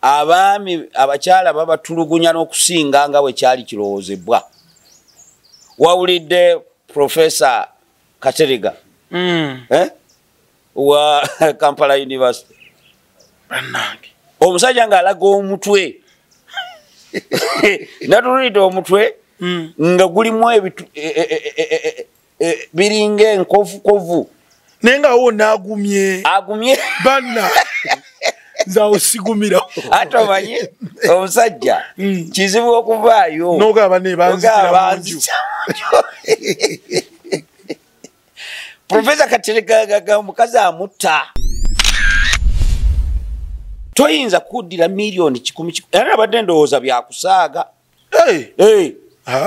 Abaami abakyala babatulugunya n'okusinga nga bwe kyali kirowoozebwa. Wawulidde Professor Katerega wa Kampala University. Bannange. Omusajja ng'alaga omutwe. Natulidde omutwe nga gulimu ebitu biringa enkovukovu. Naye nga wo n'agumye. Agumye. Banna. Nze awo sigumirawo. Ate omanyi omusajja kizibu okuvaayo. N'ogamba ne banzitira mu nju. Professor Katerega omukazi amutta. Toyinza kuddira miliyoni 100 era abadde ndowooza byakusaaga.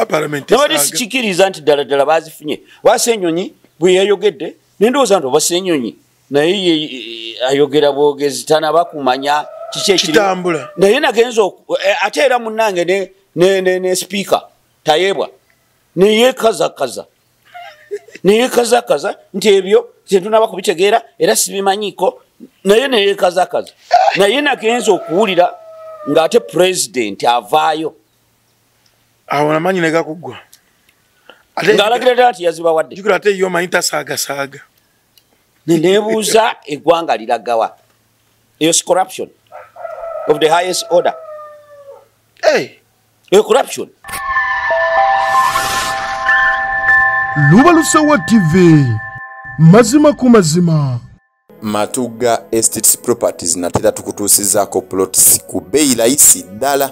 Parliament Nabadde sikikiriza nti ddala ddala bazifunye. Wasenyonyi bwe yayogedde ne ndowooza nti oba Ssenyonyi naye ayogera bwogezi tanaba kumanya kiki ekitambula. Naye nagenza ate era munnange ne speaker Tayebwa neyekazakaza neyekazakaza nti ebyo tetunaba kubitegeera era sibimanyiiko, naye neyekazakaza. Naye nagenza okuwulira ng'ate president avaayo awo namanyi ne gakuggwa ng'alagira ddala nti yazibawadde. Jjukira ate ye omanyi tasaagasaaga. Neneebuuza eggwanga liragawa. Eyo si corruption of the highest order. Eyo corruption. Lubalusewa TV, mazima ku mazima. Matugga Estates Properties natera tukutuusizaako plots ku bbeeyi layisi ddala,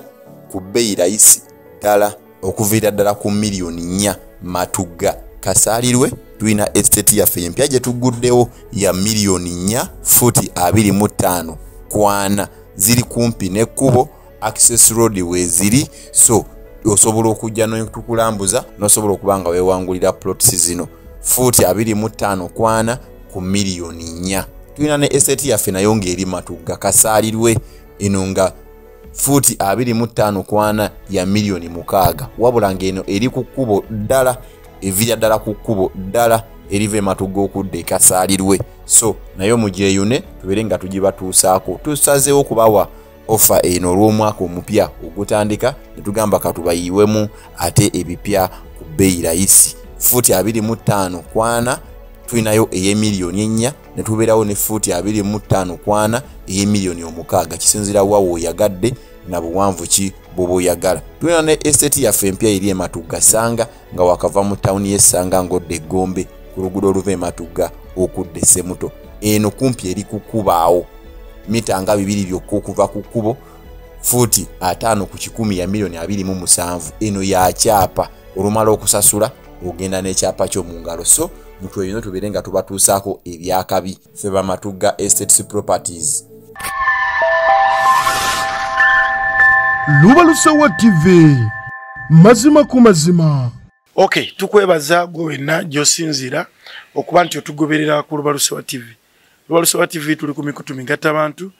ku bbeeyi layisi ddala, okuviira ddala ku miliyoni 4. Matugga Kasaalirwe tulina estate yaffe empya gye tugguddewo ya miliyoni 4 futi 25 kwana, ziri kumpi n'ekkubo Access Road weeziri, so osobola okujja n'otukulambuza n'osobola okuba nga weewangulira plots zino futi 25 kwana ku miliyoni 4. Tulina ne estate yaffe nayo ng'eri Matugga Kasaalirwe eno nga futi 25 kwana ya miliyoni 6, wabula ng'eno eri ku kkubo ddala, eviira ddala ku kkubo ddala eriva e Matugga okudda e Kasaalirwe. So nayo mugyeyune tubeere nga tugibatuusaako. Tusazeewo okubawa ofa eno olw'omwaka omupya ogutandika ne tugamba katubayiwemu ate ebipya ku bbeeyi layisi. Futi 25 kwana tulinayo ey'emiliyoni 4 ne tubeerawo ne futi 25 kwana ey'emiliyoni 6, kisinziira wa w'oyagadde na buwanvu ki bw'oba oyagala. Tulina ne estate yaffe empya eri e Matugga Ssanga nga wakava mu tawuni y'e Ssanga ng'odda e Gombe ku luguudo oluva e Matugga okudda e Ssemuto. Eno kumpi eri ku kkubaawo mita nga 2 byokka okuva ku kkubo, futi 50 ku 100 ya miliyoni 27. Eno ya kyapa, olumala okusasula ogenda n'ekyapa kyo mu ngalo. So mutweyune tubeere nga tubatuusaako ebyakabi. Ffe ba Matugga Estates Properties. Lubalusewa TV, mazima ku mazima. Okay, tukwebaza gwe wenna gy'osinziira okuba nti otugoberera ku Lubalusewa TV. Lubalusewa TV tuli ku mikutu migattabantu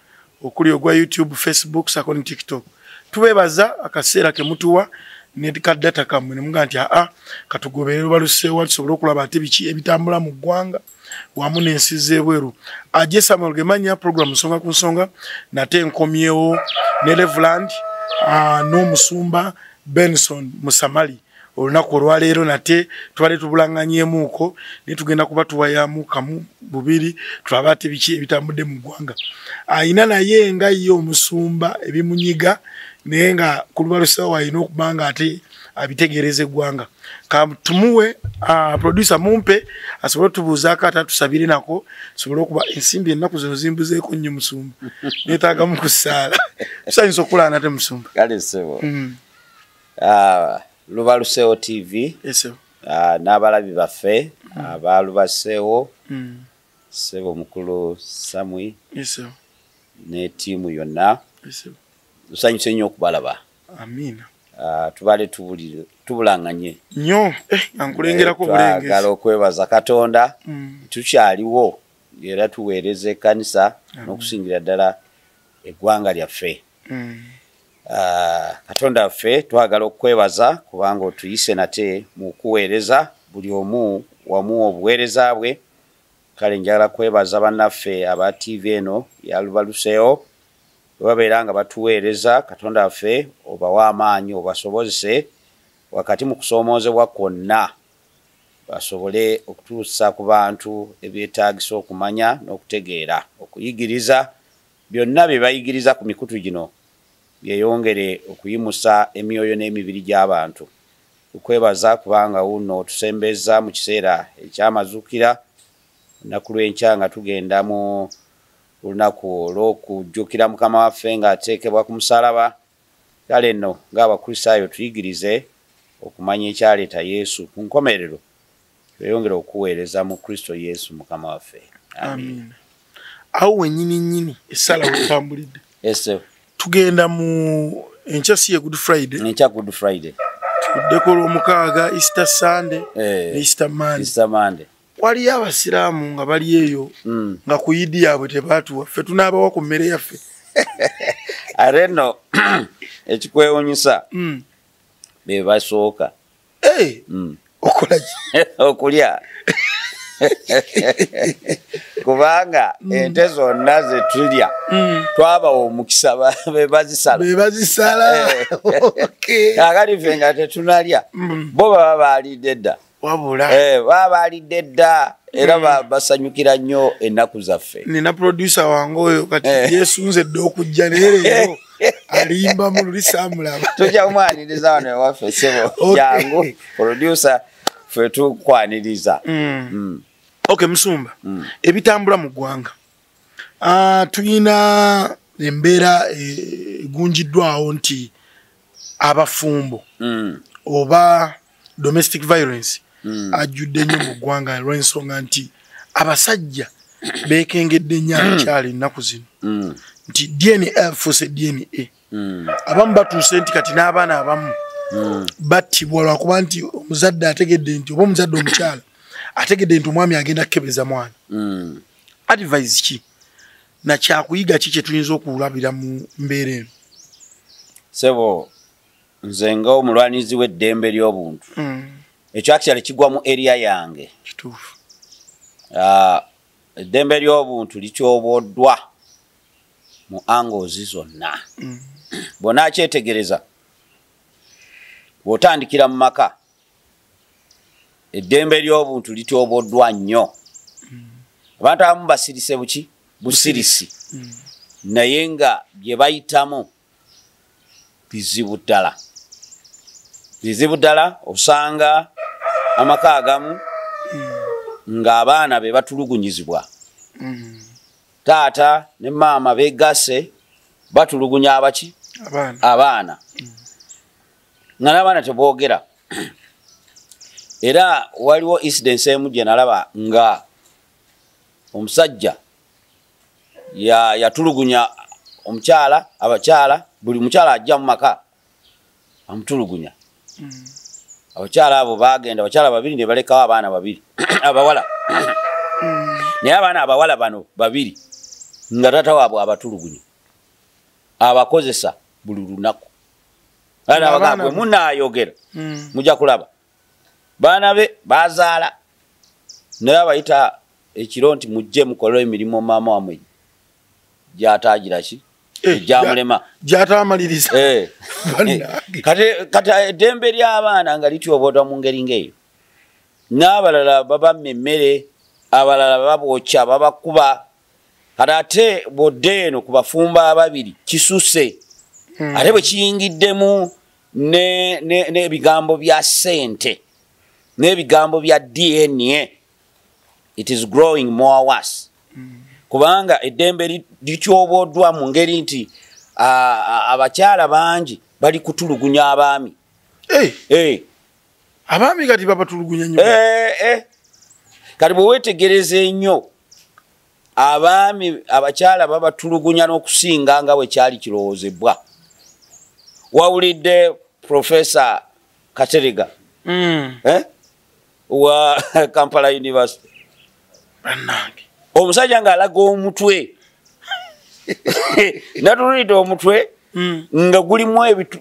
okuli ogwa YouTube, Facebook sako ne TikTok. Tubebaza akaseera ke mutuwa ne ka data kammwe ne muga nti aa katugoberere Lubalusewa tusobole okulaba ate biki ebitambula mu ggwanga wamu n'ensi z'ebweru. Aje Samuel Gemanya, program nsonga ku nsonga, nate nkomyewo ne Reverend n'omusumba Benson Musamali. Olunaku olwaleero nate tubadde tubulanganyeemuuko naye tugenda kuba tuwayamu kamu bubiri tulabe ate biki ebitambudde mu ggwanga. Ayina naye nga ye omusumba ebimunyiga naye nga ku Lubalusewa alina okuba nga ate abitegeereza eggwanga. Tumuwe producer mumpe asobole otubuuzaako ate atusabire nako sobole okuba ensimbi ennaku zino zimbuzeeko nnyo musumba, neetaagamu ku ssaala. Tusanyusa okulaba nate musumba. Kale ssebo. Lubalusewo TV n'abalabi baffe aba Lubalusewo, ssebo mukulu Samwi ne ttiimu yonna, tusanyuse nnyo okubalaba. Amiina. Tubale tubulanganye nnyo nga nkulengerako obulengezi. Twagala okwebaza Katonda tukyaliwo era tuweereza ekkanisa n'okusingira ddala eggwanga lyaffe. Katonda waffe twagala okwebaza kubanga otuyise nate mu kuweereza buli omu wamu obuweereza bwe. Kale njagala kwebaza bannaffe aba TV eno ya Lubalusewo Babeera nga batuweereza, Katonda waffe obawa amaanyi, obasobozese wakati mu kusoomoozebwa kwonna basobole okutuusa ku bantu ebyetaagisa okumanya n'okutegeera, okuyigiriza byonna bye bayigiriza ku mikutu gino byeyongere okuyimusa emyoyo n'emibiri gy'abantu. Tukwebaza kubanga wuno otusembeza mu kiseera eky'amazuukira, olunaku lw'enkya nga tugenda mu olunaku olw'okujjukira Mukama waffe ng'ateekebwa ku musalaba. Kale nno ng'Abakristaayo tuyigirize okumanya ekyaleeta Yesu ku nkomerero, tweyongere okuweereza mu Kristo Yesu Mukama waffe. Amiina. Awo wennyini nnyini essala wetambulidde. Tugenda mu enkya, si ye Good Friday? Enkya Good Friday. Tuddeko olwomukaaga Easter Sunday ne Easter Monday. Easter Monday. Waliyo abasiraamu nga bali eyo nga ku Idi yaabwe tebaatuwa, ffe tunaabawa ku mmere yaffe? Ate nno ekikwewunyisa, be basooka Okola ki? Okulya, kubanga ente zonna ze tulya twabawa omukisa, be bazisala. Be bazisala. Kakati ffe nga tetunalya, bo baba baalidde dda. Wabula. Baba baalidde dda, era basanyukira nnyo ennaku zaffe. Nina producer wange oyo kati yesunze dda okujja, naye leero alimbamu, luli saamulaba. Tujja kumwaniriza wano ewaffe. Sebo, jangu producer, ffe tukwaniriza. Okay, musumba, ebitambula mu ggwanga, tulina embeera egunjiddwawo nti abafumbo oba domestic violence ajjudde nnyo mu ggwanga, olw'ensonga nti abasajja beekengedde nnyo abakyala ennaku zino, nti DNA afuuse DNA. Abamu batuuse nti kati n'abaana abamu battibwa lwakuba nti omuzadde ategedde nti, oba omuzadde omukyala ategedde nti omwami agenda kukebeza mwana. Advice ki nakyakuyiga ki kye tuyinza okulabira mu mbeera eno? Sebo, nze nga omulwanizi w'eddembe ly'obuntu, ekyo actually kigwa mu area yange. Kituufu. Eddembe ly'obuntu lityoboddwa mu angles zonna. Bw'onaakyetegereza, bw'otandikira mu maka, eddembe ly'obuntu lityoboddwa nnyo. Abantu abamu basirise buki busirisi, naye nga bye bayitamu bizibu ddala, bizibu ddala. Osanga amaka agamu ng'abaana be batulugunyizibwa, taata ne maama begasse batulugunya abaki? Abaana. Abaana, nga n'abaana teboogera. Era waliwo incidence emu gye nalaba nga omusajja yatulugunya omukyala, abakyala, buli mukyala ajja mu maka amutulugunya. Abakyala abo bagenda, abakyala babiri, ne balekawo abaana babiri abawala. Naye abaana abawala bano babiri nga taata waabwe abatulugunya, abakozesa buli lunaku. Abaana Abaana bagamba, bwe munaayogera mujja kulaba. Baana be bazaala, naye abayita ekiro nti mujje mukole emirimu maama wamwe gyataagira ki, egyamulema. Gyatamaliriza. Bannange. Kati eddembe ly'abaana nga lityoboodwa mu ngeri ng'eyo, n'abalala babamma emmere, abalala babookya, babakuba. Kati ate bw'odde eno ku bafumbo ababiri kisuse. Ate bwe kiyingiddemu n'ebigambo bya ssente n'ebigambo bya DNA, it is growing more worse, kubanga eddembe lityoboddwa mu ngeri nti abakyala bangi bali kutulugunya abaami. Abaami kati babatulugunya nnyo. Kati bwe weetegereza ennyo, abaami abakyala babatulugunya n'okusinga nga bwe kyali kirowoozebwa. Wawulidde Profesa Katerega, eh? Wa Kampala University. Bannange. Omusajja ng'alaga omutwe, natulidde omutwe nga gulimu ebitu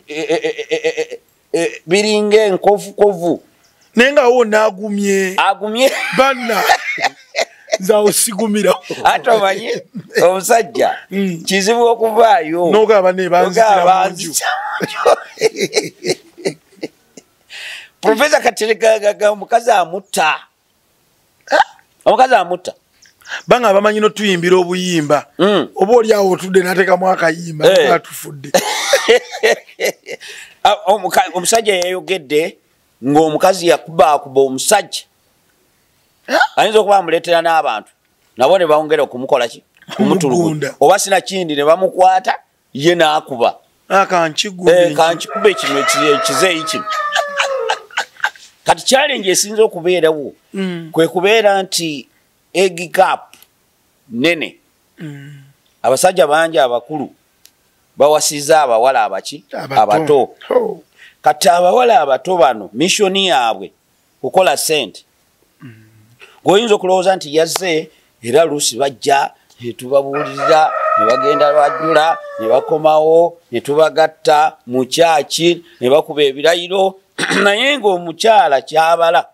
biringa enkovukovu. Naye nga wo naagumye. Agumye. Banna. Nzawo sigumira. Ate omanyi omusajja kizibu okuvaayo n'ogamba ne banzitira mu nju. Profesa Katerega omukazi amutta. Omukazi amutta. Banga abamanyi n'otuyimbira obuyimba. Oba oli awo otudde n'ateekamu akayimba atufudde. Omusajja yayogedde ng'omukazi yakubaakuba omusajja. Ayinza okuba amuleetera n'abantu nabo ne bongera okumukola ki? Kumutulugunya. Oba sinakindi ne bamukwata ye n'akuba. Kankikube kino ekizeeyi kino. Kati challenge esinza okubeerawo kwe kubeera nti age gap nene. Abasajja bangi abakulu bawasiza abawala abaki abato. Kati abawala abato bano mission yaabwe kukola sente. Goyinza okulowooza nti yazze era luusi bajja ne tubabuulirira ne bagenda bajjula ne bakomawo ne tubagatta mu kyaki ne bakuba ebirayiro naye ng'omukyala kyabala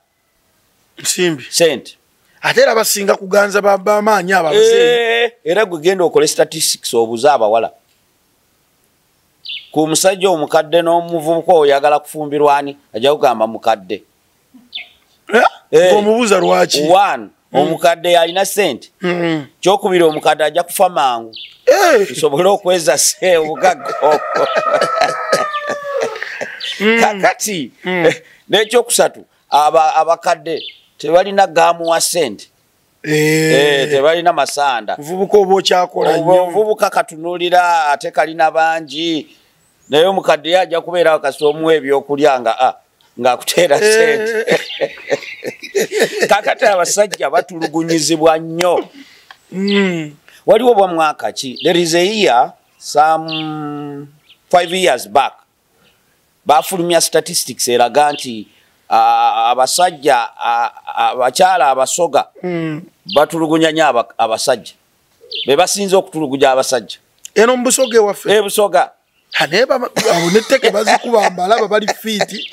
nsimbi sente. Ate era basinga kuganza bamaanyi abo abazeeyi. Era gwe genda okole statistics obuze abawala ku musajja omukadde n'omuvubuka oyagala kufumbirwa ani ajja kugamba mukadde. Omubuuza lwaki? One, omukadde alina sente. Kyokubiri omukadde ajja kufa mangu nsobole okweza obugagga obwo. Kakati n'ekyokusatu abakadde tebalina gaamuwa sente. Tebalina masanda. Obuvubuka oba okyakola nnyo. Obuvubuka katunuulira ate kalina bangi naye omukadde ye ajja kubeerawo kasita omuwa ebyokulya nga ng'akuteera sente. Kakati abasajja batulugunyizibwa nnyo. Waliwo bwa mwaka ki? There is a year some 5 years back bafulumya statistics eraga nti abasajja abakyala abasoga batulugunya nnyo abasajja. Be basinze okutulugunya abasajja. Eno mu Busoga ewaffe? Busoga. Naye abo n'etteke bazikuba mbalaba bali fiiti.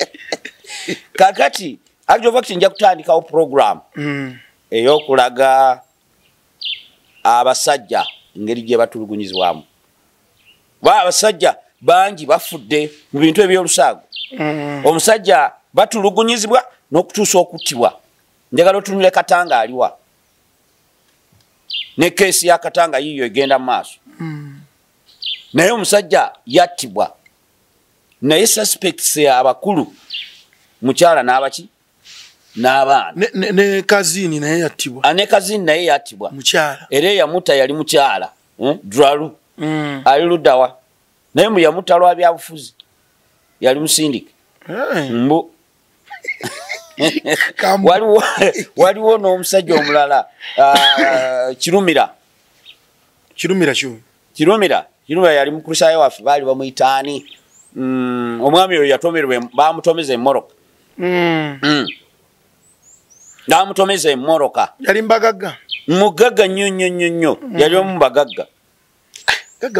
Kakati actual fact nja kutandikawo program ey'okulaga abasajja engeri gye batulugunyizibwamu. Abasajja bangi bafudde mu bintu eby'olusaago. Omusajja batulugunyizibwa n'okutuusa okuttibwa. Njagala otunule Katanga aliwa. Ne keesi ya Katanga yiiyo egenda mu maaso. Naye omusajja yattibwa. Naye suspects abakulu mukyala n'abaki n'abaana. Ne kazini naye yattibwa. Ne kazini naye yattibwa. Mukyala. Era eyamutta yali mukyala. Dralu. Ali luddawa. Naye mbu yamutta lwa byabufuzi. Yali musindike. Mbu. Waliwo n'omusajja omulala Kirumira. Kirumira ki? Kirumira. Kirumira yali mukristaayo waffe baali bamuyita ani. Omwami oyo yatomerwa bamutomeza emmoroka. Bamutomeza emmoroka. Yali mbagagga. Mugagga nnyo nnyo nnyo nnyo. Yali omu bagagga.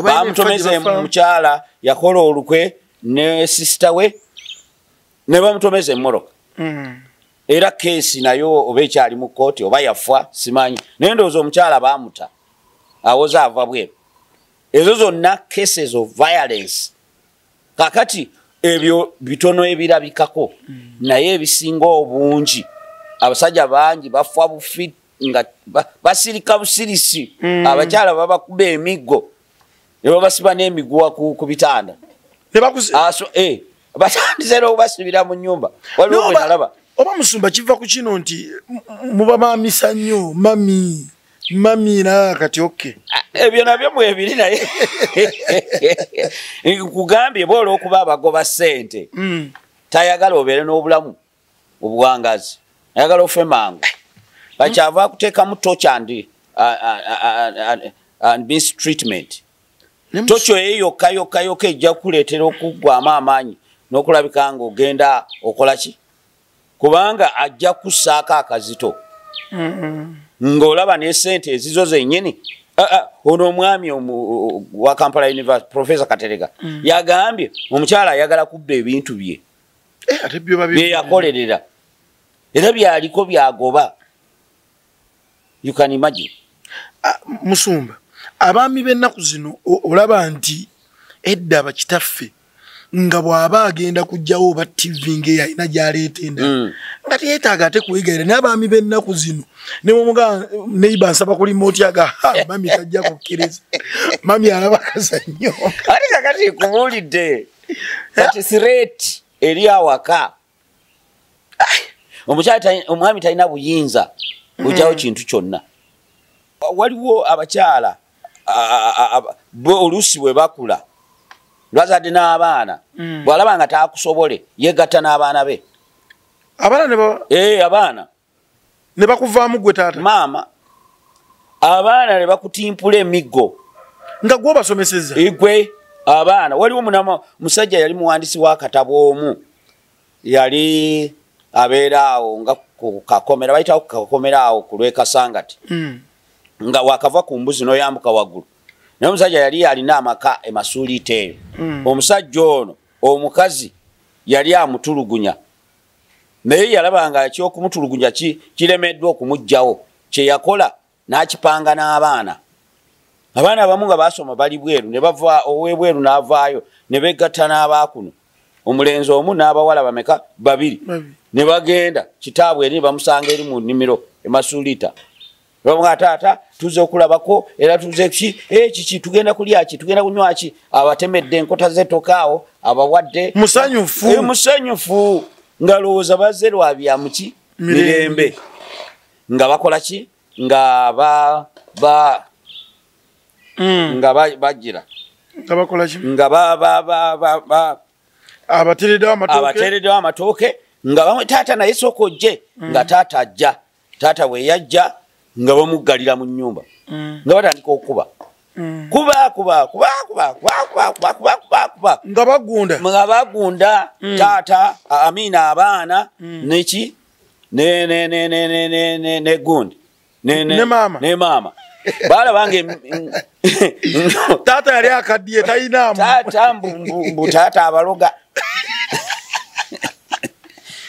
Bamutomeza omukyala yakola olukwe ne sisita we ne bamutomeza emmoroka. Era keesi nayo oba ekyali mu kkooti oba yafa simanyi. Naye ndowooza omukyala baamuta awoza ava bweru. Ezo zonna cases of violence. Kakati ebyo bitono ebirabikako naye ebisinga obungi abasajja bangi bafa bufi nga basirika busirisi. Abakyala babakuba emiggo ne babasiba n'emiguwa ku bitanda. Batandise n'okubasibira mu nnyumba. Waliwo bwe nalaba. Oba musumba kiva ku kino nti muba maamisa nnyo mami mami na kati okay. Ebyo nabyo mwebiri naye nkugambye bw'ola okuba abagoba ssente tayagala obeere n'obulamu obuwangazi, ayagala ofe mangu. Bakyava akuteekamu torture and mistreatment. Torture eyo yokka yokka yokka ejja kukuleetera okuggwamu amaanyi n'okulabika ng'ogenda okola ki? Kubanga ajja kussaako akazito. Ng'olaba ne ssente ezizo zennyini. Ono omwami wa Kampala University Professor Katerega yagambye omukyala ayagala kubba ebintu bye bye yakolerera era byaliko byagoba. You can imagine. Musumba, abaami b'ennaku zino olaba nti edda bakitaffe nga bw'aba agenda kujjawo oba TV ng'eyalina gy'aleeta endala nga teyeetaaga ate kwegayira, naye abaami b'ennaku zino ne bw'omugamba neighbor nsaba ku remote aga ha mami tajja kukkiriza, mami alaba kazannyo. Ate kakati nkubuulidde kati threat eri awaka, omukyala omwami talina buyinza bujjawo kintu kyonna. Waliwo abakyala oluusi bwe bakula lwazadde n'abaana, bw'alaba nga taakusobole yeegatta n'abaana be. Abaana abaana ne bakuvaamu gwe taata maama, abaana ne bakutimpula emiggo nga gwe obasomesezza igwe abaana. Waliwo musajja yali muwandiisi w'akatabo omu, yali abeera awo nga ku kakomera, bayitawo ku kakomera awo ku lw'e Kasangati, nga wakava ku mbuzi n'oyambuka waggulu. Naye omusajja yali alina amaka e Masuliita eyo. Omusajja ono omukazi yali amutulugunya, naye yalaba nga ekyokumutulugunya kiremeddwa okumuggyawo, kye yakola n'akipanga n'abaana. Abaana abamu nga baasoma bali bweru, ne bava ow'ebweru n'avaayo ne beegatta n'abaakuno, omulenzi omu n'abawala bameka babiri, ne bagenda kitaabwe eri bamusanga eri mu nnimiro e Masuliita. Bamuga taata tuze okulabako era tuze ki kiki tugenda kulya ki tugenda kunywa ki, abatemedde enkota z'ettooke awo abawadde musanyufu musanyufu nga lowooza bazze lwa bya muki mirembe, nga bakola ki nga ba nga bagira nga bakola ki nga ba abateereddewo amatooke nga bamwe taata naye sooka ojje, nga taata ajja. Taata bwe yajja nga bamuggalira mu nnyumba, nga batandika okukuba kuba kuba kuba kuba kuba kuba kuba kuba kuba kuba nga bagunda nga bagunda taata amina abaana neki ne ne ne ne ne ne ne ne gundi ne ne maama ne maama balaba nga taata yali akaddiye talina taata mbu taata abaloga.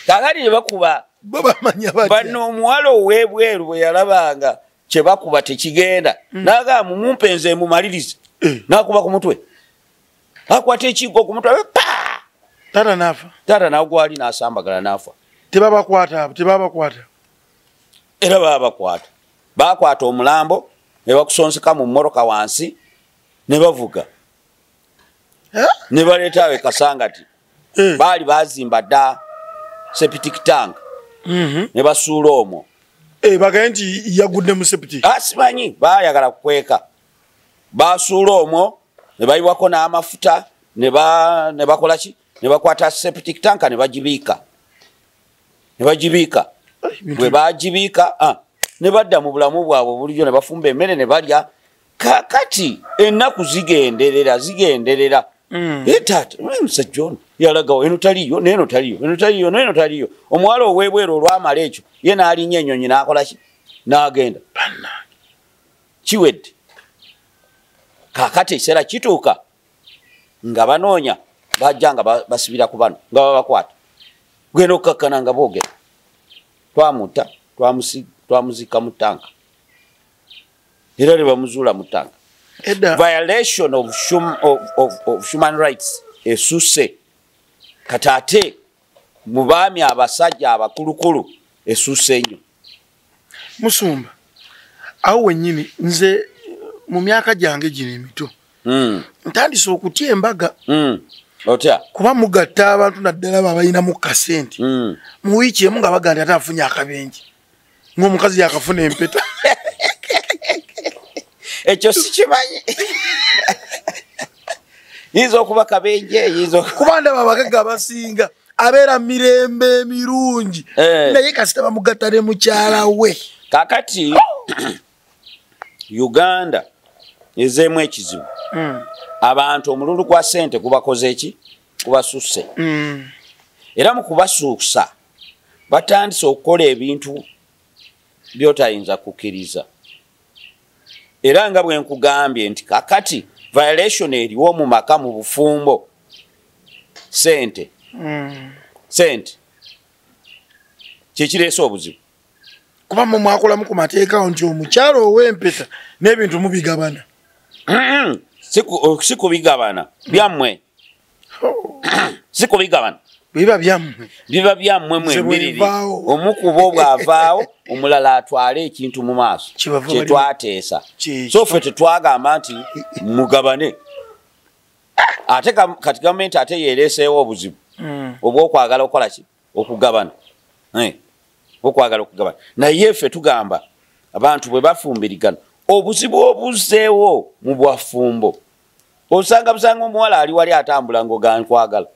Kakati ne bakuba bano omuwala ow'ebweru bwe yalabanga kye bakuba tekigenda, n'agamba mumumpe nze mumalirize, n'akuba ku mutwe, akwata ekiggo ku mutwe pa, taata n'afa. Taata n'agwali n'asambagala n'afa. Tebabakwata abo, tebabakwata era babakwata, bakwata omulambo ne bakusonseka mu mmoroka wansi ne bavuga ne baleeta awo e Kasangati. Baali bazimba dda septic tank ne basuula omwo. Bagaye nti yagudde mu septic. Simanyi baayagala kukweka, basuula omwo ne bayiwako n'amafuta ne bakola ki ne bakwata septic tank ne bagibiika bwe bagibiika ne badda mu bulamu bwabwe bulijjo ne bafumba emmere ne balya. Kakati ennaku zigenderera taata omusajja ono yalagawo eno taliyo n'eno taliyo eno taliyo n'eno taliyo. Omuwala ow'ebweru olwamala ekyo ye n'alinnya ennyonyi n'akola ki n'agenda kiwedde. Kaakati ekiseera kituuka nga banoonya bajja nga basibira ku bano nga babakwata, genda okukakkana nga boogera twamutta twamuziika mu ttanka era ne bamuzuula mu ttanka. Violation of human rights esusse kati ate mu baami abasajja abakulukulu esusse nnyo. Musumba, awo wennyini nze mu myaka gyange gino emito ntandise okutya embaga. Otya? Kuba mugatta abantu naddala babalinamu kasente mu wiiki emu nga bagamba nti ate afunye akabenje ng'omukazi yakafuna empeta. Ekyo sikimanyi. Yinza okuba kabenje, yinza kuba ndaba abagagga abasinga abeera mirembe emirungi naye kasita bamugatta ne mukyala we. Kakati Uganda ezeemu ekizibu. Abantu omululu gwa ssente gubakoze eki kubasusse. Era mu kubasuusa batandise okukola ebintu by'otayinza kukkiriza. Era nga bwe nkugambye nti kakati violation eriwo mu maka mu bufumbo sente sente kyekireese obuzibu. Kuba mwe mwakolamu ku mateeka nti omukyala ow'empeta n'ebintu mubigabana. Si kubigabana byammwe. Si kubigabana. Biba byammwe. Biba byammwe mwembiriri. Omukubo bw'avaawo omulala atwale ekintu mu maaso kye twateesa. So ffe tetwagamba nti mugabane. Ate kati gavumenti ate yeereeseewo obuzibu obw'okwagala okukola ki? Okugabana. Okwagala okugabana. Naye ffe tugamba abantu bwe bafumbirigana obuzibu obuzzeewo mu bwafumbo. Osanga busanga omuwala ali wali atambula ng'ogankwagala.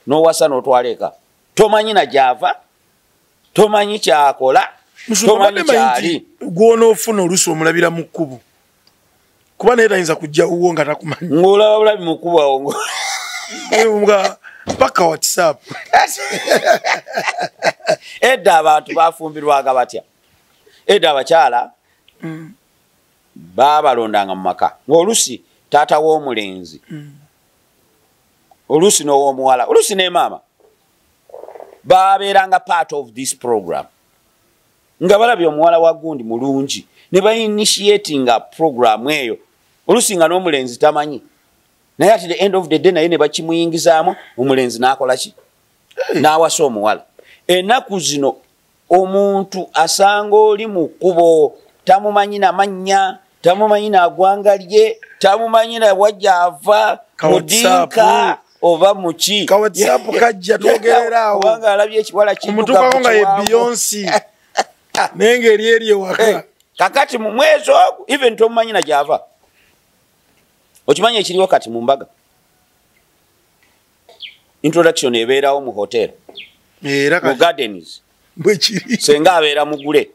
N'owasa n'otwala eka. Tomanyi na gy'ava, tomanyi ky'akola, tomanyi ky'ali. Gw'onoofuna oluusi omulabira mu kkubo. Kuba naye tayinza kujja wuwo nga takumanyi. Ng'olaba bulabi mu kkubo awo. Nga paka WhatsApp. Edda abantu bafumbirwaga batya? Edda abakyala baabalondanga mu maka. Ng'oluusi taata w'omulenzi, oluusi n'ow'omuwala, oluusi ne maama babeeranga part of this program. Nga balabye omuwala wa gundi mulungi ne bainitiatinga program eyo. Oluusi nga n'omulenzi tamanyi. Naye at the end of the day naye ne bakimuyingizaamu omulenzi n'akola ki? N'awasa omuwala. Ennaku zino omuntu asanga oli mu kkubo tamumanyi na mannya, tamumanyi na ggwanga lye, tamumanyi na wajja ava, mudinka oba muki. Ka WhatsApp kajja twogerera awo. Kubanga alabye ekiwala kidduka Omutuukako nga ye Beyonce. Naye ng'eri eri ewaka. Kakati mu mwezi ogwo even tomumanyi na gy'ava. Okimanyi ekiriwo kati mu mbaga? Introduction ebeerawo mu hotel. Era mu gardens. Bwe kiri. Senga abeera mugule.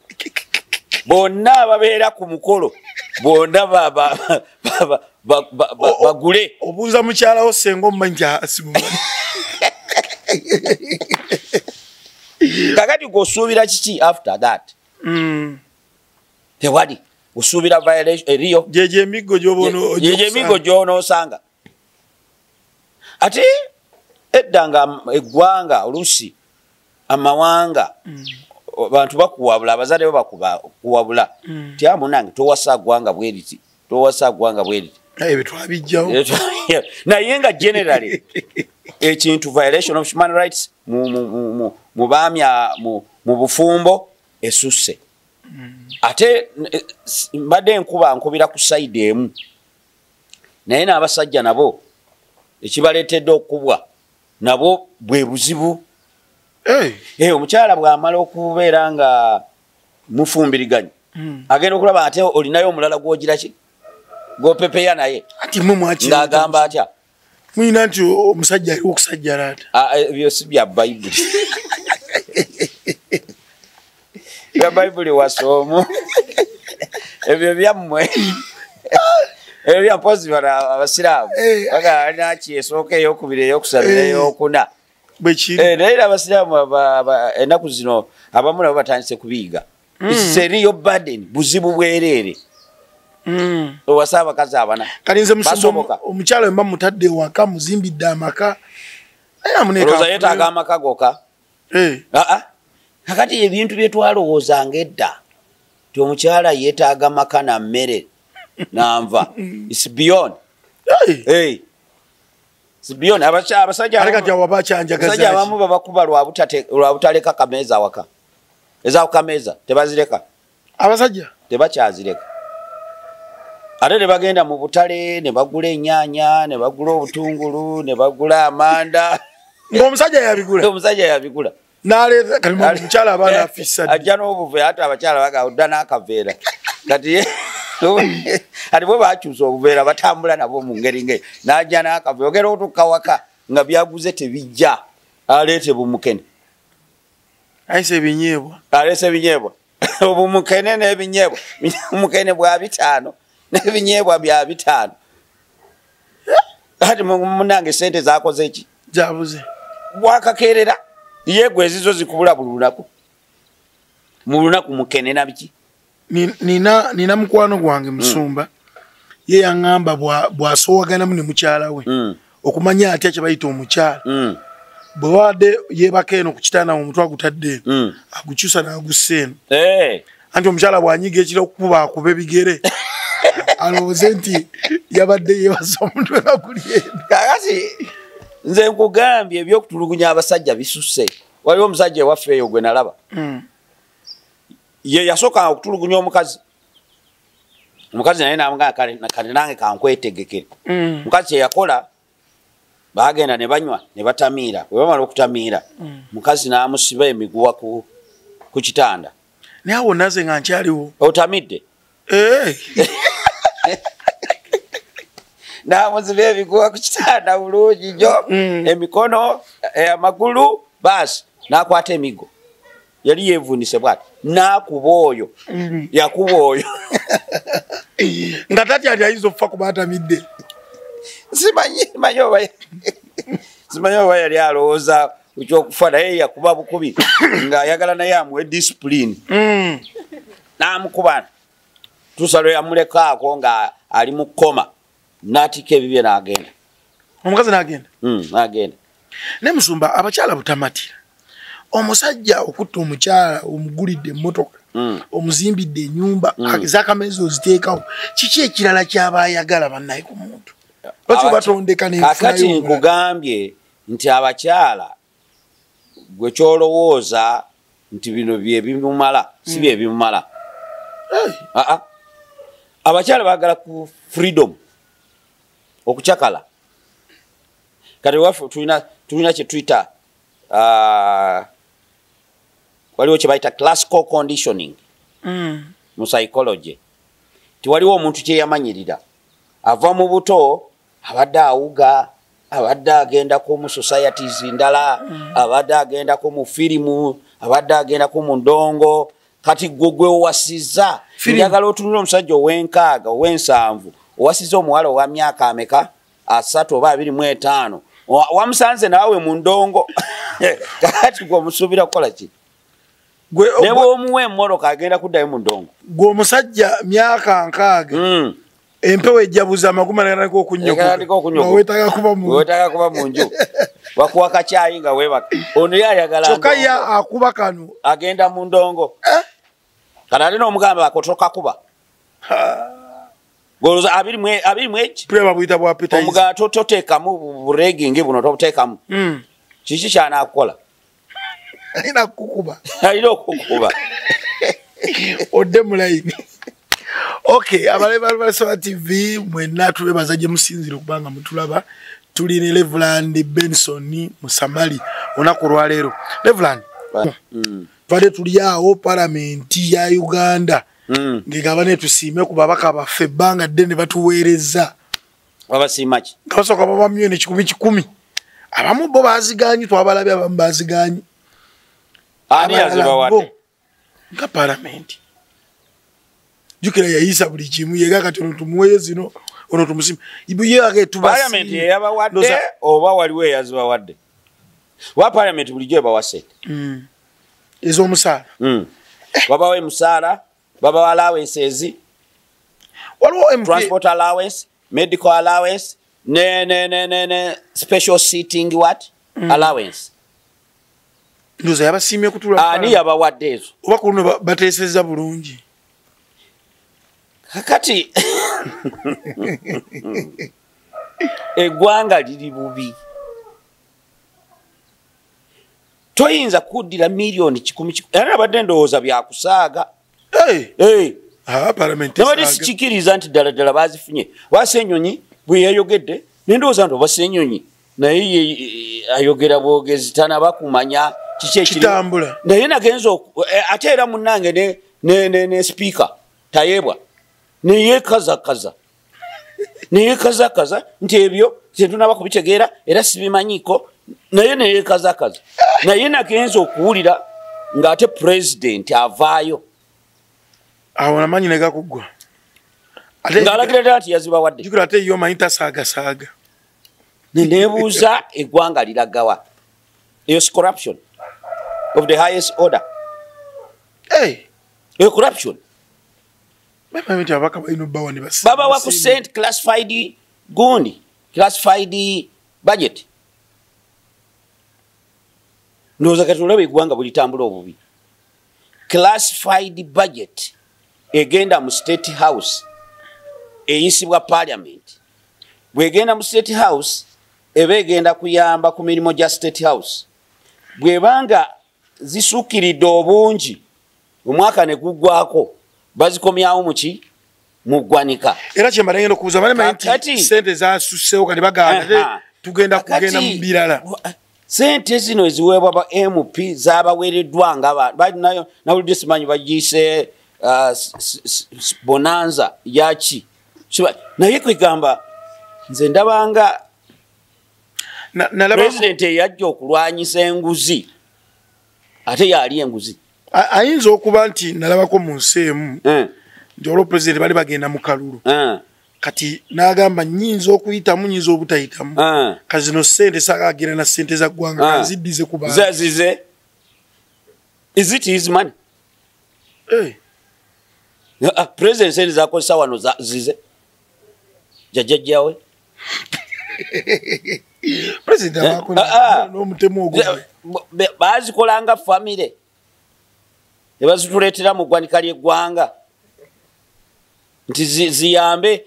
Bonna ababeera ku mukolo bonna bagule. Obuuza mukyala wo senga omumanyi nti asimumanyi. Kakati gw'osuubira kiki after that? Tewali. Osuubira violation eriyo. Gyegyo emiggo gy'oba gy'onoosanga. Ate edda nga eggwanga oluusi amawanga abantu bakuwabula, abazadde bo bakuwabula. Ti munange towasa ggwanga bwe riti, towasa ggwanga bwe riti. Naye twabijjawo. Naye nga generally ekintu violation of human rights mu baami mu bufumbo esusse. Ate mbadde nkuba nkubira ku side emu. Naye n'abasajja nabo ekibaleetedde okubwa nabo bwe buzibu. Omukyala bw'amala okubeera nga mufumbiriganye agenda okulaba ate olinayo omulala gw'ogira ki? Gw'opepeya naye. Ati mmwe mwakira Ng'agamba atya? Mulina nti omusajja aliwo okusajjalaata. Ebyo si bya Bayibuli. Bya Bayibuli wasoomu. Ebyo byammwe. Ebyo bya mpozi bano abasiraamu. Bagamba alina ki esooka ey'okubiri ey'okusatu n'ey'okuna. Bwe kiri. Naye era abasiraamu ennaku zino abamu nabo batandise kubiyiga. It's a real burden, buzibu bwereere. Owasa abakazi abana. Kati nze musumba omukyala mba mutadde ewaka muzimbidde amaka. Olowooza yeetaaga amaka gokka? Kakati ebintu bye twalowoozanga edda nti omukyala yeetaaga maka na mmere nanva. It's beyond. It's beyond. Abasajja abamu babakuba lwa butaleka kameeza awaka. Ezaawo kameeza tebazireka. Abasajja tebakyazireka. Ate ne bagenda mu butale ne bagula ennyaanya, ne bagula obutungulu, ne bagula amanda. Ng'omusajja yabigula. Omusajja yabigula. N'aleeta kati omukyala abaana afissa ddi? Ajja n'obuveera ate abakyala bagamba odda n'akaveera. Kati ati bo bakyusa obuveera batambula nabwo mu ngeri ng'eyo. N'ajja n'akaveera ogenda okutuuka waka nga byaguze tebijja aleete bumukene. Ayise ebinyeebwa. Aleese ebinyeebwa. Obumukene n'ebinyeebwa. Omukene bwa 5 n'ebinyeebwa bya 5. Kati munnange ssente zaakoze ki? Zabuze. Bwakakeerera. Ye gwe ezizo zikubula buli lunaku. Mu lunaku mukene na biki? Nina mukwano gwange musumba. Ye yaŋŋamba bw'asoowaganamu ne mukyala we. Okumanya atya kye bayita omukyala. Bwe wadde yeebaka eno ku kitanda omutwe agutadde eno, agukyusa n'agussa eno. Anti omukyala bw'anyiga ekiro okukuba akuba ebigere alowooze nti yabadde yeebasa omutwe nga guli eno. Kakati nze nkugambye ebyokutulugunya abasajja bisusse. Waliwo omusajja ewaffe eyo gwe nalaba, ye yasooka okutulugunya omukazi, omukazi naye namugamba kale nange kankwetegekere. Omukazi kyeyakola, bagenda ne banywa ne batamiira. Bwe bamala okutamiira, mukazi n'amusiba emiguwa ku kitanda. Naye awo naze nga nkyaliwo. Otamidde? N'amusiba emiguwa ku kitanda bulungi nnyo, emikono, amagulu, baasi n'akwata emigo. Yali yeevunise bw'ati, n'akuba oyo, yakuba oyo. Nga tati ati ayinza okufa kuba atamidde. Simanyi oba yali alowooza ekyokufa, naye yakuba bukubi ng'ayagala naye amuwe discipline. N'amukuba tuusa lwe yamulekaako nga ali mu kkoma, n'atikka ebibye n'agenda. Omukazi n'agenda? N'agenda. Naye musumba, abakyala butamatira. Omusajja okutta omukyala, omugulidde emmotoka, omuzimbidde ennyumba, ez'akameeza oziteekawo, kiki ekirala ky'aba ayagala bannaye ku muntu? Lwaki batondeka n'enfunayo? Kakati nkugambye nti abakyala gwe ky'olowooza nti bino bye bimumala, si bye bimumala. Abakyala baagala ku freedom, okucakala. Kati waffe tulina kye tuyita, waliwo kye bayita classical conditioning mu psychology. Tiwaliwo omuntu kye yamanyirira, ava mu buto abadde awuga, abadde agendako mu societies ndala, abadde agendako mu firimu, abadde agendako mu ndongo. Kati gwe gwe owasizza, njagala otunule omusajja ow'enkaaga, ow'ensanvu, owasizza omuwala owa myaka ameka? 30 oba 25, wamusanze naawe mu ndongo. Kakati gwe omusuubira kukola ki? Ne bw'omuwa emmotoka agenda kuddayo mu ndongo. Gwe omusajja myaka 60, empewo ejjabuza amaguma n'atandika okunnyogoga, weetaaga kuba mu weetaaga kuba mu nju, bakuwa kacaayi nga weebaka. Ono ye ayagala kyokka ye akuba kano agenda mu ndongo. Kati ate n'omugamba akotokakuba goloza 21 puleba buyita bwa appetizer. Omugamba toteekamu buregingi buno, tobuteekamu. Kiki ky'anaakukola? Alina kukuba. Alina okukuba. Odde mu layini. Okay, abalabi ba Lubalusewa TV mwenna tubebaza gye musinzira okubanga mutulaba. Tuli ne Reverend Benson Musamali olunaku olwaleero. Reverend, tubadde tuli awo palamenti ya Uganda ng'egamba ne tusiime ku babaka baffe ebbanga ddene batuweereza. Babasiima ki? Nga basooka baba milioni 100,000. Abamu bo baaziganye, twabalabye abamu baaziganye. Ani yazibawadde? Nga palamenti. Jjukira yayisa buli kimu, yega kati ono tumuweeyo zino, ono tumusiime. Ye Palamenti yeyabawadde oba waliwo eyazibawadde? Wa palamenti bulijjo ebawa ssente. Ez'omusaala. Babawa emisaala, babawa allowances, waliwo transport allowance, medical allowance, ne special seating what? Allowance. Ndowooza yabasiimye kutuula. Ani yabawadde ezo? Oba ku luno bateesezza bulungi. Kakati eggwanga liri bubi. Toyinza kuddira milioni 100,000. Era nabadde ndowooza byakusaaga. Nabadde sikikiriza nti ddala ddala bazifunye. Wasenyonyi bwe yayogedde ne ndowooza nti oba Ssenyonyi naye ayogera bwogezi tanaba kumanya kiki ekitambula. Naye nagenza ate era munnange ne speaker Tayebwa neyekazakaza neyekazakaza nti ebyo tetunaba kubitegeera era sibimanyiiko, naye neyekazakaza. Naye nagenza okuwulira ng'ate pulezidenti avaayo awo amaanyi ne gakuggwa ng'alagira ddala nti yazibawadde. Jjukira ate ye omanyi tasaagasaaga. Neneebuuza eggwanga liragawa. Eyo si corruption of the highest order? Eyo corruption. Babawa ku sente classified gundi, classified budget. Ndowooza kati olaba eggwanga bulitambula obubi. Classified budget egenda mu State House eyisibwa Parliament. Bwegenda mu State House eba egenda kuyamba ku mirimu gya State House. Bwebanga zisukiridde obungi omwaka ne guggwako bazikomyawo muki mu ggwanika. Era kye mbadde ngenda okubuuza, bali nti sente zasusseewo kati bagamba tugenda kugenda mu birala. Sente zino eziweebwa ba MP zabaweereddwa nga balinayo nawulidde simanyi bagiyise bonanza yaki, naye kwegamba nze ndabanga pulezidenti eyajja okulwanyisa enguzi ate yali enguzi. Ayinza okuba nti nalabako mu nsi emu nti olwo pulezidenti bali bagenda mu kalulu kati n'agamba nnyinza okuyitamu nnyinza obutayitamu, kati zino ssente saagagenda na ssente za ggwanga kanziddize ku bantu. Zize. Is it his money? President sente zakozesa wano zize jjajjajjawe. President abaako n'omutemu ogwo baazikolanga famire ne bazituleetera mu ggwanika ly'eggwanga nti ziyambe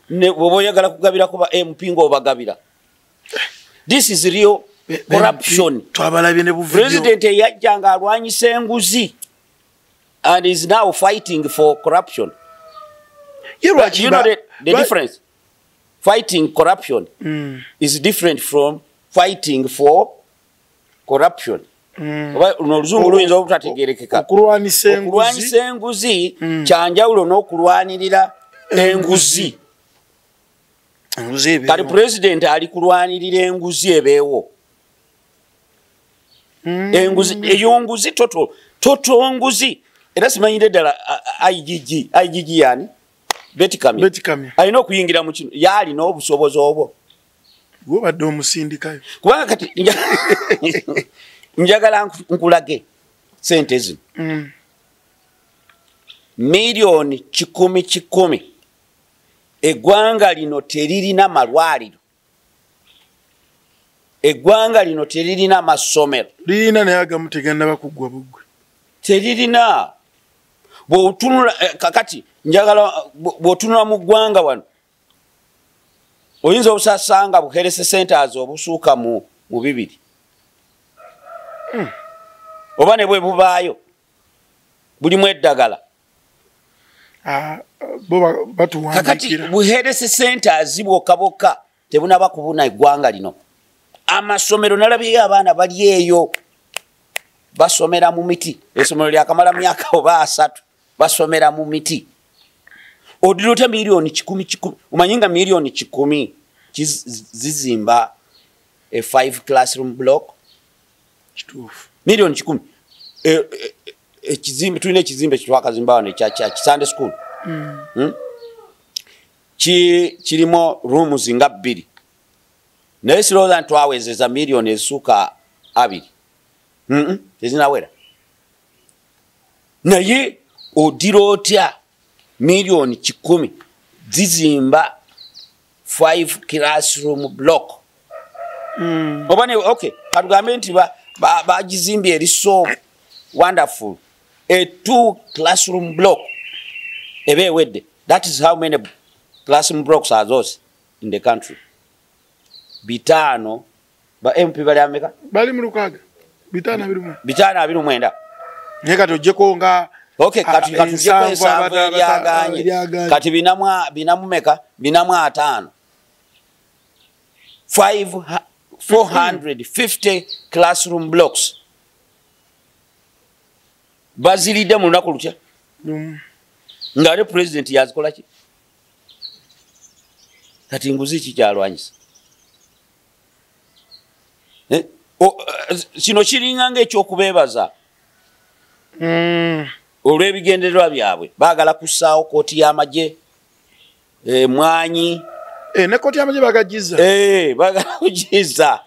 bw'oba oyagala kugabirako ba MP ng'obagabira. This is real corruption. Twabalabye ne buvidiyo. President eyajja ng'alwanyisa enguzi and is now fighting for corruption. You know the difference? Fighting corruption is different from fighting for corruption. Oluzungu luyinza obutategeerekeka. Okulwanyisa enguzi kyanjawulo n'okulwanirira enguzi. Kati pulezidenti ali kulwanirira enguzi ebeewo. Enguzi eyo nguzi toto nguzi. Era simanyire ddala IGG yani Beti Kamya alina okuyingira mu kino, yalina obusobozi obwo. Gwobadde omusindikayo. Kubanga kati njagala nkulage sente zino. Milioni 100 Eggwanga lino teririna malwaliro. Eggwanga lino teririna masomero. Lirina naye agamu tegannaba kuggwa buggwe. Teririna. Bw'otunula kakati njagala bw'otunula mu ggwanga wano oyinza obusasanga bu health centers obusuuka mu 2. Oba ne bwe bubaayo bulimu eddagala. Kakati bu health centers bwokka bwokka tebunaba kubuna eggwanga lino. Amasomero nalabyeyo abaana bali eyo basomera mu miti. Essomero lyakamala myaka oba 3 basomera mu miti. Odiruta milioni 100. Omanyi nga milioni 100 zizimba a 5 classroom block. Kituufu. Milioni 10. Ekizimbe tulina ekizimbe kitwakazimba wano ekya Sunday school. Kirimo rooms nga 2. Naye sirowooza nti twawezeza milioni ezisuka 2. Tezinawera. Naye odira otya milioni 10 zizimba 5 classroom block. Oba ne okay, katugambe nti bagizimbye eri so wonderful. A 2 classroom block ebe ewedde. That is how many classroom blocks are those in the country. 5. Ba MP bali ameka? Bali mu 6. 529. 529. Naye kati ojjeko nga okay, kati tujjeko ensanvu eryaganye. Kati binamumeka 405. 450 classroom blocks. Baziridde mu lunaku lutya? Ng'ate pulezidenti yazikola ki? Kati nguzi ki kyalwanyisa? Kino kiringa ng'ekyokubeebaza olw'ebigendererwa byabwe. Baagala kussaawo kooti y'amagye mwanyi. Ne kooti y'amagye bagagiza. Baagala kugiza.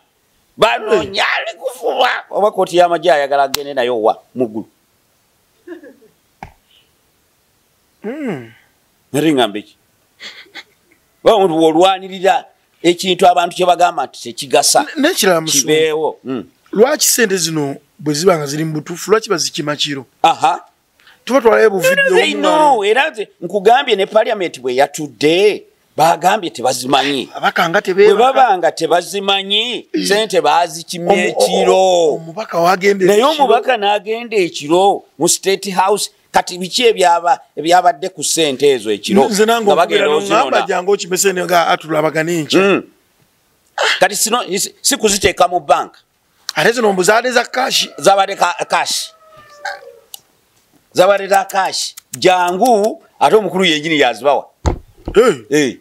Banoonya ali kufuba. Oba kooti y'amagye ayagala agende nayo wa mu ggulu. Nali ngamba ki? Omuntu bw'olwanirira ekintu abantu kye bagamba nti tekigasa n'ekirala kibeewo. Lwaki sente zino bwe ziba nga ziri mu butuufu, lwaki bazikima kiro? Aha. Tuba twalayo bu video. No, era nkugambye ne parliament bwe yatudde bagambye tebazimanyi. Abakanga tebeba. Bwe babanga tebazimanyi, sente bazikimye ekiro. Omubaka wagende. Naye omubaka n'agenda ekiro mu State House. Kati biki ebyabadde ku sente ezo ekiro? Nze nange bagenda ozinona. Jangu okimese nga atulabagane enkya. Kati sino si kuziteeka mu bank. Ate zino mbuzaade za cash. Zabadde cash. Zabadde za cash. Jangu ate omukulu yennyini yazibawa. Hey.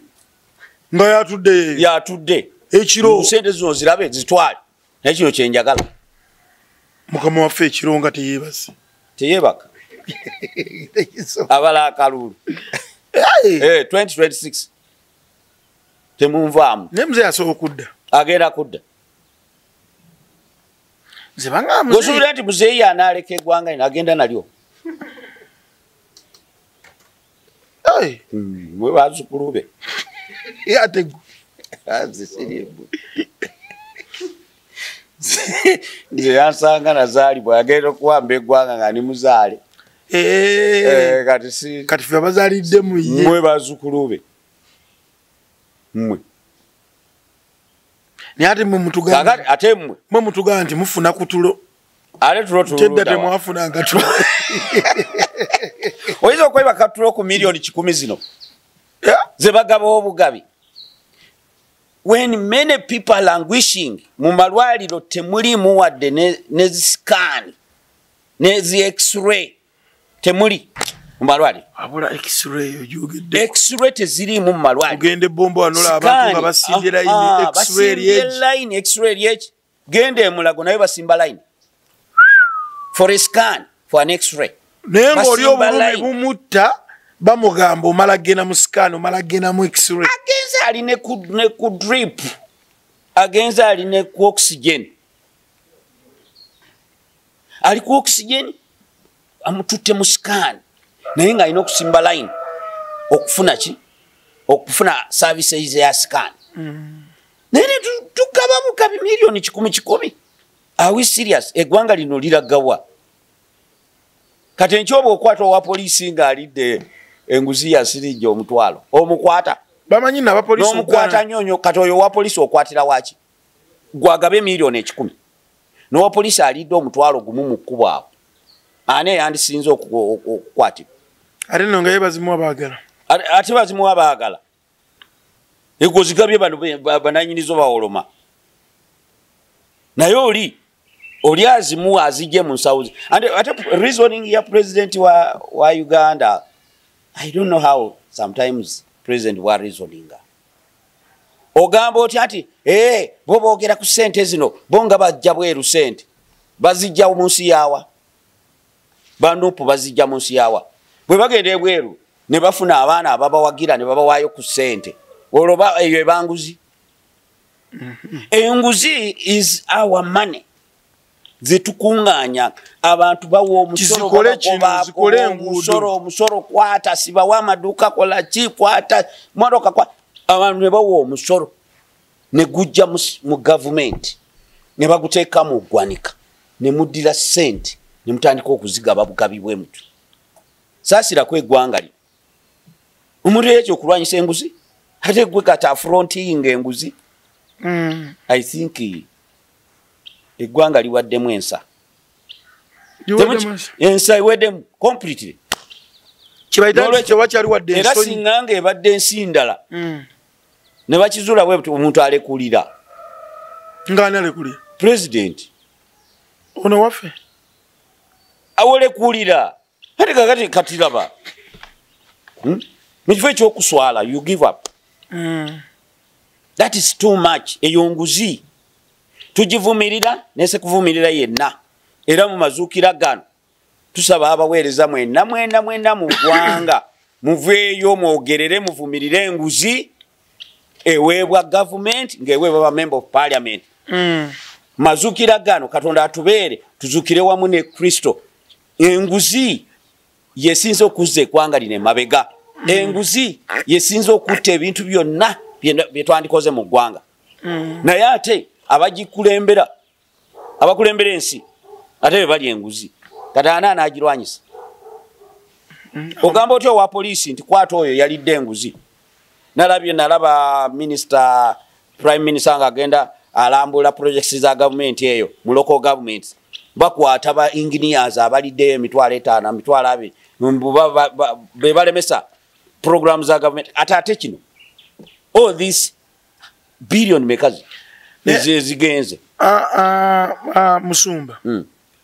Nga yatudde. Yatudde. Ekiro. Sente zino zirabe zitwale. Naye kino kye njagala. Mukama waffe ekiro nga teyeebase. Teyeebaka. Abala akalulu. 2026. Temunvaamu. Naye mzee asobola okudda. Agenda kudda. Nze banga mzee. Gosuubira nti muzeeyi anaaleka eggwanga lino agenda nalyo. Mwe bazzukulu be. Ate nze yansanga nazaalibwa agenda okuwamba eggwanga nga ndi muzaale. Kati ffe abazaalidde mu ye. Mwe bazzukulu be. Mmwe. Naye ate mmwe mutugamba. Ate mmwe. Mmwe mutugamba nti mufuna ku tulo. Ate tulo tuludda. Tedda temwafunanga tulo. Oyinza okwebaka tulo ku miliyoni 1,000 zino. Ze bagaba obugabi. When many people are languishing, mu malwaliro temulimu wadde ne zi scan, ne zi x-ray. Temuli mu malwaliro. Abula x-ray ogyogedde. X-ray teziriimu mu malwaliro. Ogende Bombo wanola abantu nga basimbye line, x-ray eri. Line, x-ray eri. Gende Mulago naye basimba line. For a scan, for an x-ray. Naye ng'oli obulumi bumutta bamugamba omala genda mu scan, omala genda mu x-ray. Agenze ali ne ku drip. Agenze ali ne ku oxygen. Ali ku oxygen amututte mu scan. Naye ng'alina okusimba line okufuna ki? Okufuna services ya scan. Naye tugaba bugabi miliyoni 1,000. Are we serious? Eggwanga lino liragawa. Kati enkyoba okwata owa poliisi ng'alidde enguzi ya siringi 500. Omukwata. Bamanyi n'abapoliisi n'omukwata nnyo. Kati oyo owa poliisi okwatira waaki? Gwagabe miliyoni 1,000. N'owa poliisi alidde 1,000 mu kkubo awo. Ani yandisinze okukwatibwa? Ate nno nga ye bazimuwa baagala. Ate bazimuwa baagala. Ego zigabye bano banannyinizo bawoloma. Naye oli azimuwa azigye mu nsawo. Ate reasoning ya president wa Uganda, I don't know how sometimes president wa reasoning. Ogamba otya nti bo boogera ku ssente zino, bo nga bajja bweru ssente. Bazijja mu nsi yaawa. Banupu bazijja mu nsi yaawa. Bwe bagenda ebweru ne bafuna abaana ababawagira ne babawaayo ku ssente. Olwo eyo ebanguzi. Enguzi is our money. Zetukuŋŋaanya abantu bawa omusolo, omusolo kwata, sibawa amaduuka kola ki kwata, motoka kwata. Abantu ne bawa omusolo ne gujja mu gavumenti ne baguteeka mu ggwanika ne muddira ssente ne mutandika okuzigaba bugabi bwe mutyo. Saasirako eggwanga lino. Omuntu ekyo okulwanyisa enguzi ate gwe kati afrontinga enguzi. I think eggwanga liwaddemu ensa. Ensa eweddemu completely. Era singanga ebadde ensi ndala. Ne bakizuula bwe omuntu alekulira. Nga ani alekulira? President. Ono waffe. Awolekulira. Ate kakati katiraba. Mu kifo ekyokuswala you give up. That is too much. Eyo nguzi. Tugivumirira nese kuvumirira yenna. Era mu mazuukira gano tusaba abaweereza mwenna mwenna mwenna mu ggwanga muveeyo mwogerere muvumirire enguzi eweebwa gavumenti ng'eweebwa ba member of parliament. Mazuukira gano Katonda atubeere tuzuukire wamu ne Kristo. Enguzi yesinze okuzza eggwanga lino emabega. Enguzi yesinze okutta ebintu byonna bye twandikoze mu ggwanga. Naye ate abagikulembera Abakulembera ensi ate be bali enguzi. Kati ani anaagirwanyisa? Ogamba otya owa poliisi nti kwata oyo yalidde enguzi? Nalabye, nalaba minister, prime minister nga agenda alambula projects za gavumenti eyo mu local governments, bakwata ba engineers abaliddeyo 50,000, 20,000, be balemesa program za government. Ate kino, all this billion mekazi ezigenze. Musumba,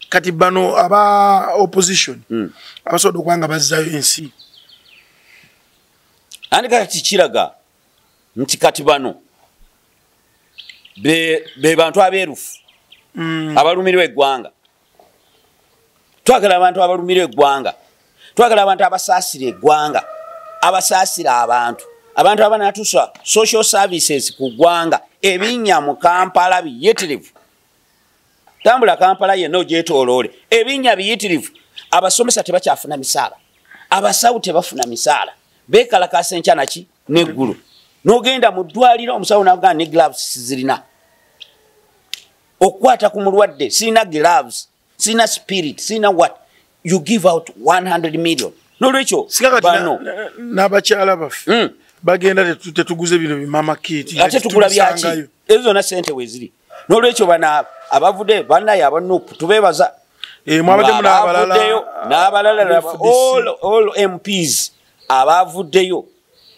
kati bano aba opposition abasobola okuba nga bazzayo ensi? Andi kati kiraga nti kati bano be bantu abeerufu abalumirwa eggwanga. Twagala abantu abalumirwa eggwanga, twagala abantu abasaasira eggwanga, abasaasira abantu, abantu abanatuusa social services ku ggwanga. Ebinnya mu Kampala biyitirivu. Tambula Kampala yenna ogyetooloole, ebinnya biyitirivu. Abasomesa tebakyafuna misaala, abasawo tebafuna misaala, beekalakaasa enkya naki neggulu. N'ogenda mu ddwaliro, omusawo n'agamba ne gloves sizirina okukwata ku mulwadde, sirina gloves, sirina spirit, sirina what. You give out 100 million. Nolwekyo bano n'abakyala baffe bagenda tetuguze bino bimama kit. Ate tugula byaki? Ezo zonna sente weeziri. Nolwekyo bana abavudde bannaye aba NUP tubeebaza. Mwabaddemu n'abalala, n'abalala, all MPs abavuddeyo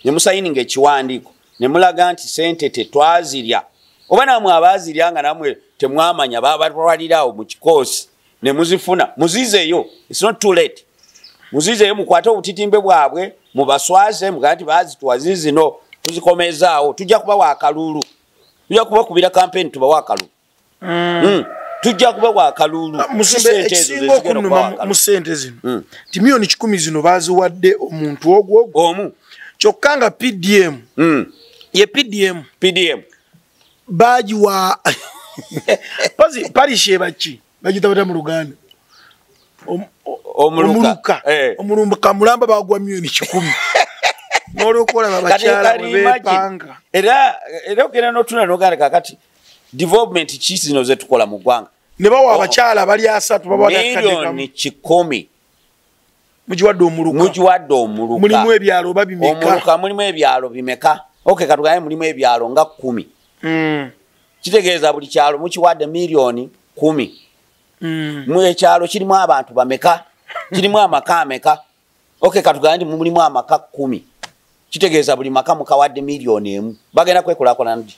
ne musayininga ekiwandiiko ne mulaga nti sente tetwazirya, oba namwe abaazirya nga namwe temwamanya, babatwalirawo mu kikoosi ne muzifuna, muzizeeyo. It's not too late. Muzizeeyo, mukwate obutitimbe bwabwe, mubaswaze, mugambe nti baazitwazi zino tuzikomezaawo, tujja kubawa akalulu, tujja kubakubira kampeni, tubawa akalulu. Tujja kubawa akalulu. Ekisinga okunuma mu sente zino ti 100,000,000 zino baziwadde omuntu ogwo omu, kyokka nga PDM ye PDM PDM bagiwa parish ebaki bagita bata mu Luganda, omuluka, omuluka mulamba bagwa 100,000,000 n'olwokukola babakyala bepanga. Era ogenda n'otuna n'ogamba kakati development ki zino zetukola mu ggwanga? Ne bawa abakyala bali 3, babawa 100,000,000. Mugiwadde omuluka, mugiwadde omuluka. Mulimu ebyalo oba bimeka? Omuluka mulimu ebyalo bimeka? Okay, katugambe mulimu ebyalo nga 10. Kitegeeza buli kyalo mukiwadde 10,000,000. Mu ekyalo kirimu abantu bameka? Kirimu amaka ameka? Okay, katugambe mulimu amaka 10. Kitegeeza buli maka mukawadde 1,000,000. Bagenda kwekulaakulana ddi?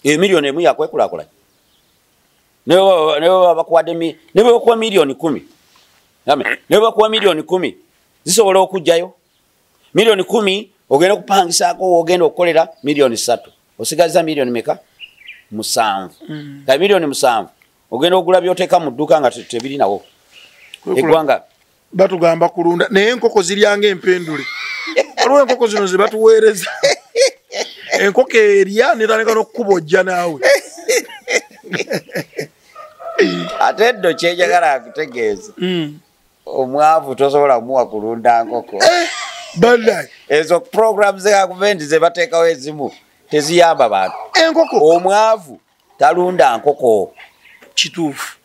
1,000,000 yakwekulaakulanya? Ne bakuwadde ne bakuwa 10,000,000. Ne bakuwa 10,000,000 zisobola okujjayo 10,000,000, ogenda okupangisaako, ogenda okukolera 3,000,000, osigaza miliyoni meka? 7. Ka 7,000,000 ogenda ogula by'oteeka mu dduuka nga tebirinawo. Eggwanga batugamba kulunda naye enkoko ziryanga empendule. Waliwo enkoko zino ze batuweereza, enkoko erya netandika n'okukubojja naawe. Ate nno kyenjagala akutegeeza, omwavu tosobola kumuwa kulunda nkoko. Ezo program ze gavumenti ze bateekawo ezimu teziyamba bantu. Enkoko omwavu talunda nkoko. Kituufu.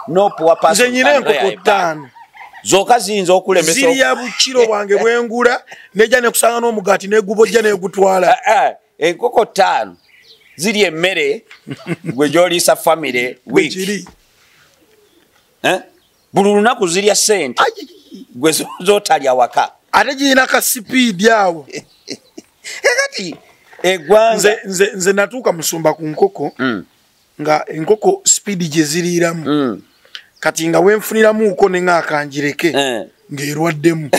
No poor person. Nze nyina enkoko 5 zokka ziyinza okulemesa. Zirya bukiro bwange bwengula, nejja nekusanga n'omugaati negubojja negutwala. Enkoko 5 ziri emmere gwe gy'oliisa family week. Buli lunaku zirya ssente gwe z'otalya waka. Ate girina ka sipiidi awo. Kakati eggwanga nze natuuka musumba ku nkoko nga enkoko sipiidi gye ziriiramu. Kati nga wenfuniramuuko ne ng'akanjireke ng'erwaddemu.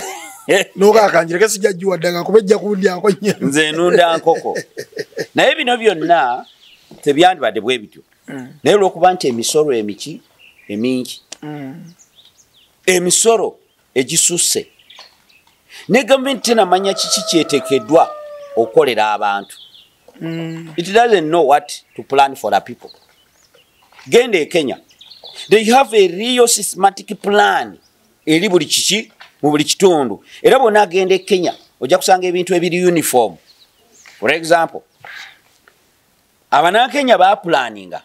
N'okaakanjireke sijja giwadde kuba ejja kundyako nnyo. Nze nunda nkoko. Naye bino byonna tebyandibadde bwe bityo. Naye olw'okuba nti emisolo emiki emingi, emisolo egisusse, ne gavumenti tenamanya kiki kyeteekeddwa okukolera abantu. It doesn't know what to plan for the people. Genda e Kenya, they have a real systematic plan eri buli kiki mu buli kitundu. Era bw'onaagenda e Kenya ojja kusanga ebintu ebiri uniform. For example, Abanakenya bapulaninga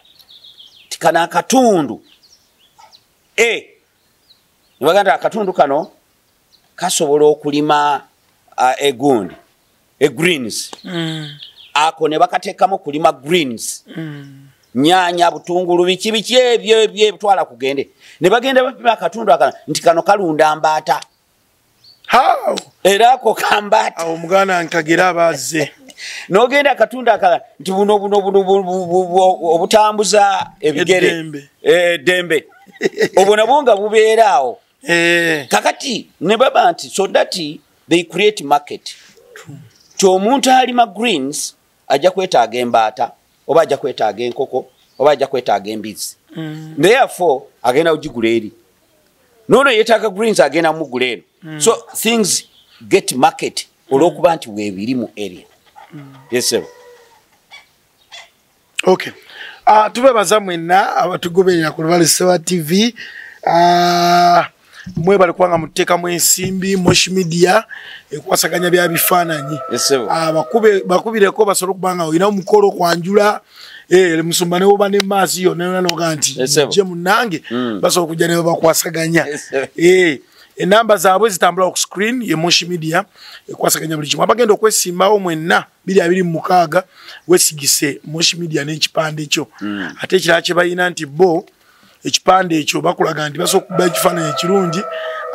Tikana akatundu ne bagamba akatundu kano kasobola okulima egundi greens. Ako ne bakateekamu kulima greens, nyanya, butungulu, biki biki ebyo ebitwala kugende. Ne bagenda bapima akatundu akana nti kano kalunda mbaata. How? Era ako kambaata. Awo muganda nkagera abazze. N'ogenda akatundu akala nti buno buno buno obutambuza ebigere eddembe obwo nabwo nga bubeera awo. Kakati ne baba nti so that they create market. Kyomuntu alima greens ajja kwetaaga embaata oba ajja kwetaaga enkoko oba ajja kwetaaga embizzi. Therefore agenda kugigula eri. Nono yeetaaga greens agenda mugula eno. So things get market olw'okuba nti weebiri mu area. Yes sir. Okay. Tubebaza mwenna abatugoberera ku Lubalusewa TV. Mwebale kubanga muteekamu ensimbi Moshi Media ekwasaganya bya bifaananyi. Yes sir. Bakubireko basobole okubanga olina omukolo kwanjula musumba ne woba ne maazi yonna yonna n'oga nti Yes, je munnange, basobola okujja ne babakwasaganya. Enamba zaabwe zitambula ku screen ye Moshi Media ekwasaganya buli kimu. Abagenda okwesimbawo mwenna 2026 wesigise Moshi Media n'ekipande kyo. Ate ekirala kye balina nti bo ekipande ekyo bakulaga nti basobola okuba ekifaananyi ekirungi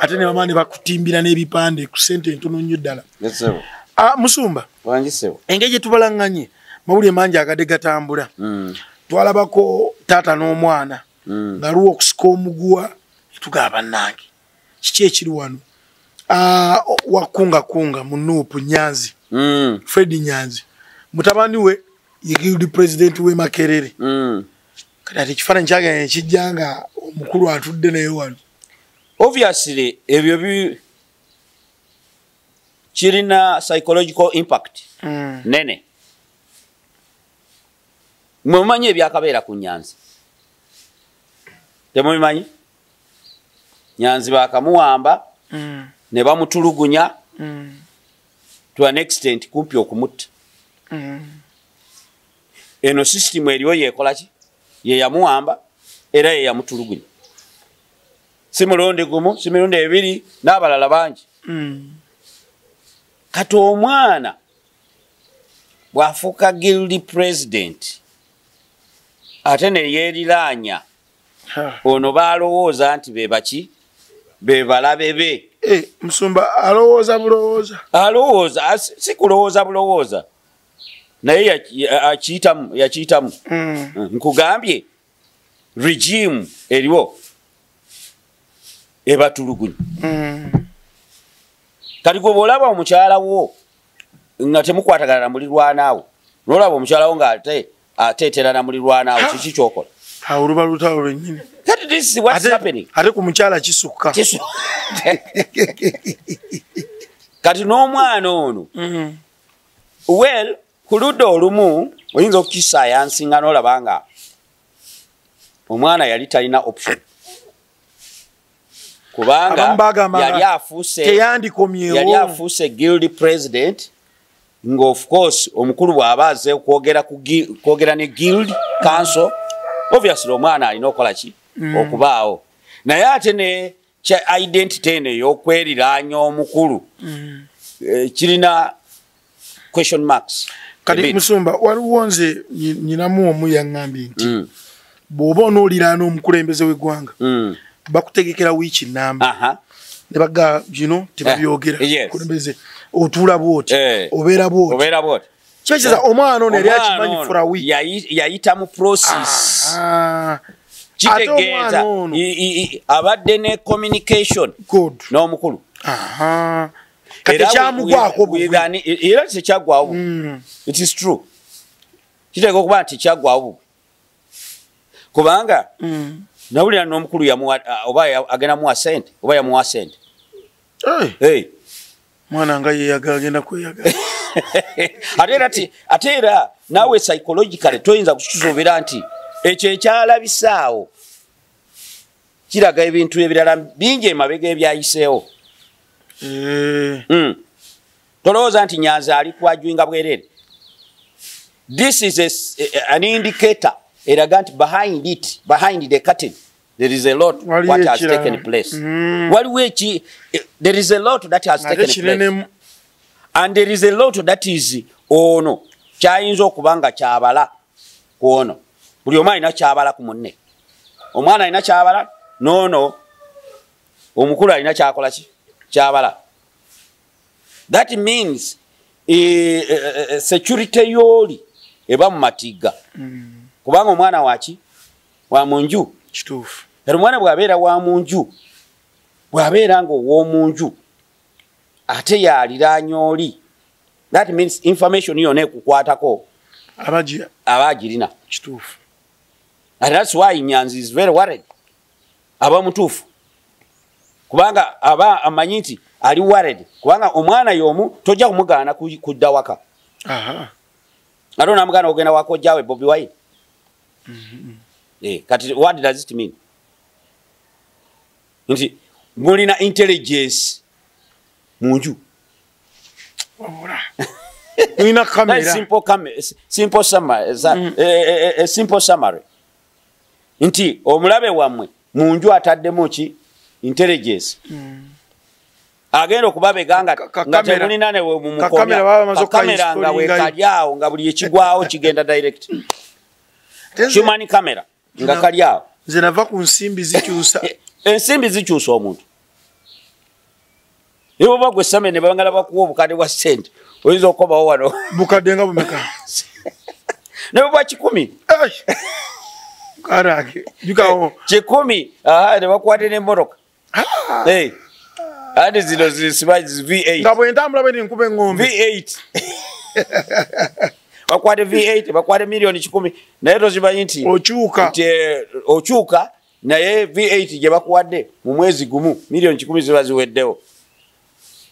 ate ne bamala ne bakutimbira n'ebipande ku ssente entono nnyo ddala. Yes sir. Musumba, Wangi sir. engeri gye tubalanganye mawulire mangi agadde gatambula. Twalabako taata n'omwana nga luwa okusika omuguwa, tugaba bannange kiki ekiri wano. Wakungakunga mu Nuupu Nyanzi, Fred Nyanzi mutabani we ye guild president we Makerere. Kati ate ekifaananyi kyagenda ne kijja nga omukulu atudde naye wano. Obviously ebyo kirina psychological impact nene. Mwe mumanyi ebyakabeera ku Nyanzi? Temubimanyi? Nyanzi bakamuwamba ne bamutulugunya to an extent kumpi okumutta. Eno system eriyo yekola ki? Ye yamuwamba era ye yamutulugunya. Si mulundi gumu, si mirundi ebiri, n'abalala bangi. Kati omwana bw'afuuka guild president ate ne yeeriraanya ono baalowooza nti be baki, be balabe be. Musumba alowooza bulowooza. Alowooza, si kulowooza bulowooza, naye akiyitamu, yakiyitamu. Nkugambye regime eriwo ebatulugunya. Kati gwe bw'olaba omukyala wo nga temukwatagana na mulirwanaawo, n'olaba omukyala wo ng'ate ateetera na mulirwanaawo, kiki ky'okola? Awo luba lutalo lwennyini. Kati this is what's happening. Ate ku mukyala kisukka. Kati n'omwana ono, well, ku ludda olumu oyinza okukisayansinga n'olaba nga omwana yali talina option. Kubanga Abamu bagamba yali afuuse teyandikomyewo. Yali afuuse guild president nga of course omukulu bw'aba azze kwogera ne guild council, obviously omwana alina okukola ki? Okubaawo. Naye ate ne kya identity eno ey'okweriraanya omukulu, kirina question marks. Kati Ebit. Musumba, waliwo nze nyinamu omu yaŋŋambye nti bw'oba onooliraana omukulembeze w'eggwanga, bakutegekera wiiki nnamba. Ne baga bino tebabyogera. Kulembeze otuula bw'oti, obeera bw'oti. Obeera bw'oti. Kyekiza omwana ono yali Omwana akimanyi ono for a week. Yayita mu process. Ate Kitegeeza omwana ono abadde ne communication Good. n'omukulu. Kati Era kyamugwako bugwi. era tekyaggwawo bugwi. It is true. Kiteekwa okuba nti kyaggwawo bugwi. Kubanga nawulira n'omukulu yamuwa, oba agenda muwa ssente, oba yamuwa ssente. Hey. Hey. Mwana nga yeeyagala, agenda kweyagala. Ate era naawe psychologically toyinza kukisuubira nti ekyo ekyalabisaawo kiraga ebintu ebirala bingi emabega ebyayiseewo. Tolowooza nti Nyanzi ali kwajwinga bwereere. This is an indicator. Eraga nti behind it, behind the curtain, there is a lot what has taken place. Waliwo eki, there is a lot that has taken place. And there is a lot that is ono kyayinza okuba nga kyabala ku ono. Buli omu alina kyabala ku munne. Omwana alina kyabala, n'ono omukulu alina kyakola ki? Kyabala. That means security yoli eba mu matiga. Kubanga omwana waki? Wa munju. Kituufu. Era omwana bw'abeera wa munju, bw'abeera ng'ow'omunju, ate yaliraanye oli. That means information yonna ekukwatako aba agirina. Kituufu. And that's why Nyanzi is very worried. Aba mutuufu. Kubanga aba amanyi nti ali worried. Kubanga omwana y'omu tojja kumugaana kudda waka. Ate onamugaana ogenda waka ojjawe Bobi Wine. Kati what does it mean? Nti mulina intelligence munju. Mulina kamera. Simple summary. Simple summary. Nti omulabe wammwe munju ataddemu ki intelligence. Agenda okubabega nga temulina ne mumukomya. Kamera nga wekali awo nga buli ekigwawo kigenda direct. Human camera nga kali awo. Nze nava ku nsimbi zikyusa. Ensimbi zikyusa omuntu. Ibo bagwe same ne bangala bakuwa obukadde bwa ssente. Oyinza okukomawo wano. Bukadde nga bumeka? Ne bwa 10. Karake. Jukawo. 10. Ne bakwate n'emmotoka. Ate zino zisiba V8. Nga bwe ntambula bwe nkuba eng'ombe. V8. Bakwate V8, bakwate milioni 10. Naye tozimanyi nti okyuka. Nti okyuka naye V8 gye bakuwadde mu mwezi gumu milioni 10 ziba ziweddewo.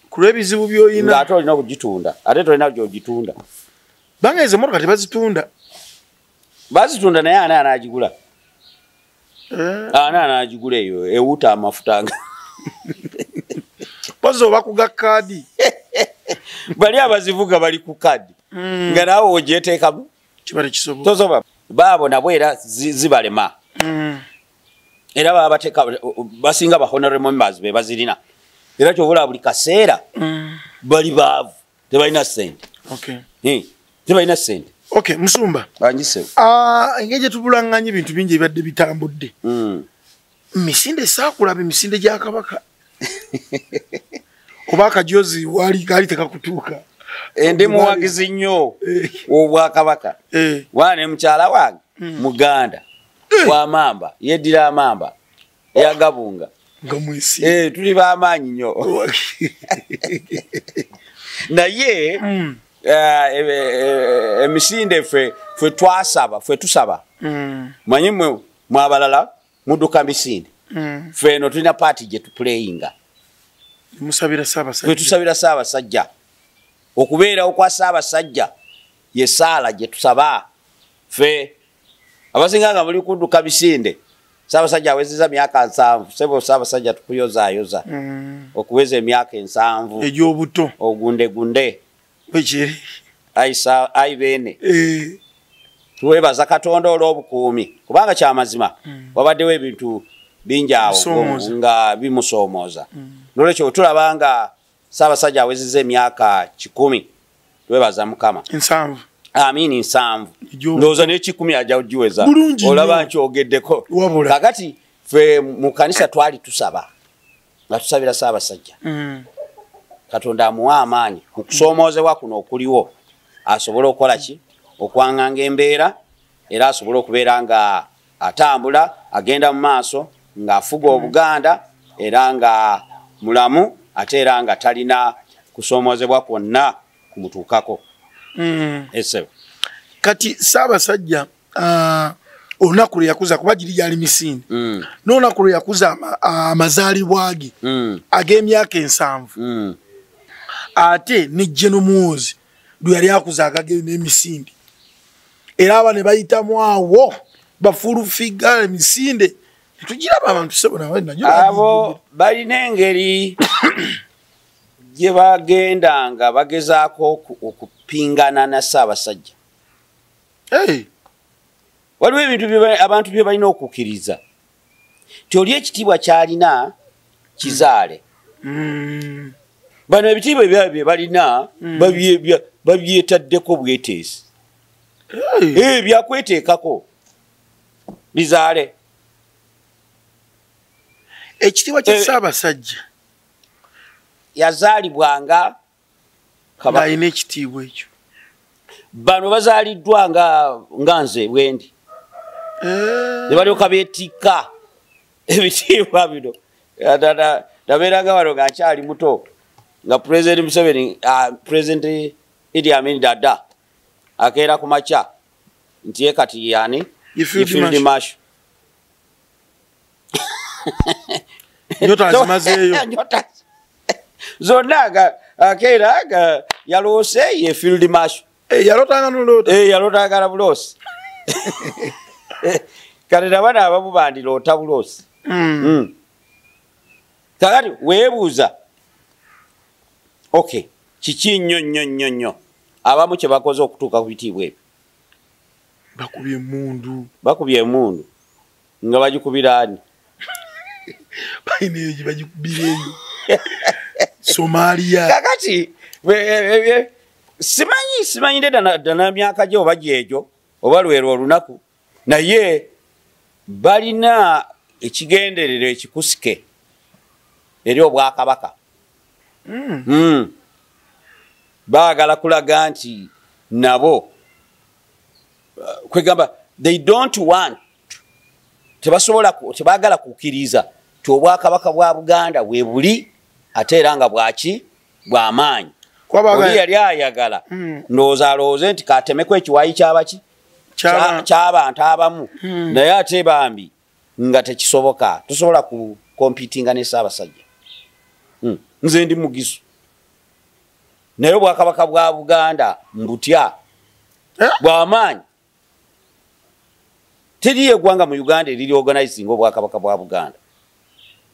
Ku lw'ebizibu by'olina. Ng'ate olina okugitunda. Ate tolina gy'ogitunda. Bange ezo emmotoka tebazitunda. Bazitunda naye ani anaagigula? Ani anaagigula eyo ewuta amafuta nga. Pozi oba kuga kaadi. Bali abazivuga bali ku kaadi. Nga naawe ogyeteekamu. Kiba tekisoboka. Tosobola. Baabo nabo era zibalema. Era baba bateeka basinga ba honorable members be bazirina. Era ky'obulaba buli kaseera bali baavu tebalina ssente. Tebalina ssente. Okay, Musumba. Bangise. Engeri gye tubulanganye ebintu bingi ebibadde bitambudde. Misinde saakulaba emisinde gya Kabaka. Oba akajozi wali gaali tekakutuuka. Ndi muwagizi nnyo obwakabaka. Wane mukyala wange Muganda wa Mamba, yeddira Amamba eyagabunga. Nga mwesi. Tuli b'amaanyi nnyo. Naye emisinde ffe twasaba, ffe tusaba. Manyi mwe mwabalala mudduka misinde. Ffe eno tulina paati gye tupuleyinga. Musabira Ssaabasajja. Ffe tusabira Ssaabasajja. Okubeerawo kwa Ssaabasajja ye ssaala gye tusaba. Ffe abasinga nga muli kudduka misinde. Ssaabasajja awezezza myaka 7. Ssebo Ssaabasajja tukuyozaayoza. Okuweza emyaka 7. Egy'obuto. Ogundegunde. Bwekiri. Ayi beene. Twebaza Katonda olw'obukuumi. Kubanga kyamazima wabaddewo ebintu bingi awo nga bimusoomooza. Noolwekyo tulaba nga Ssaabasajja awezezza emyaka 100. Twebaza Mukama. 7. Amini 7. Ndowooza ne 10 ajja kugiweza. Olaba nkyogeddeko. Kakati ffe mu kanisa twali tusaba. Nga tusabira Ssaabasajja. Katonda amuwa amaanyi mu kusoomoozebwa kuno okuliwo asobole okukola ki? Okwanganga embeera era asobole okubeera nga atambula agenda mu maaso ng'afuga Obuganda era nga mulamu ate era nga talina kusoomoozebwa kwonna kumutuukako. Kati Ssaabasajja olunaku lwe yakuza kuba giri gyali misinde. N'olunaku lwe yakuza amazaalibwa ge ag'emyaka 7. Ate ne General Muhoozi lwe yali akuza agage n'emisinde. Era aba ne bayitamu awo bafulufiga emisinde. Tugiraba abantu ssebo nawe najjo. Abo balina engeri gye bagendanga bagezaako okupingana na Ssaabasajja. Waliwo ebintu abantu bye balina okukkiriza nti oli ekitiibwa kyalina kizaale. Bano ebitiibwa ebyabwe bye balina babyetaddeko bweteesi. Byakweteekako bizaale. Ekitiibwa kya Ssaabasajja yazaalibwanga kabaka, alina ekitiibwa ekyo. Bano bazaaliddwa nga nze bwendi, ne balyoka beetikka ebitiibwa bino. Nabeeranga wano nga nkyali muto nga President Museveni, President Idi Amin Dada akeera ku makya nti ye kati yani Field Marshal. Nyota azimazeeyo zonna akeera nga yaloose ye Field Marshal. Yalotanga noloota. Yalotanga na buloosi. Kati nabana abamu bandiroota buloosi. Kakati weebuuza, okay, kiki nnyo nnyo nnyo nnyo abamu kye bakoze okutuuka ku bitiibwa ebyo? Bakubye emmundu. Bakubye emmundu nga bagikubira ani? Balina eyo gye bagikubira eyo Somalia. Kakati simanyi ddala myaka gye oba gyegyo oba lwero olunaku, naye balina ekigenderero ekikusike eri obwakabaka. Baagala kulaga nti nabo kwegamba they don't want, tebasobola, tebaagala kukkiriza ti obwakabaka bwa Buganda bwe buli ate era nga bwaki bw'amaanyi. Oli yali ayagala ndowooza alowooze nti katemeko ekiwayi kyabaki ky'abantu abamu, naye ate bambi nga tekisoboka. Tosobola ku kompitinga ne Ssaabasajja. Nze ndi Mugisu, naye obwakabaka bwa Buganda mbutya bw'amaanyi. Teriyo eggwanga mu Uganda eriri organizing obwakabaka bwa Buganda,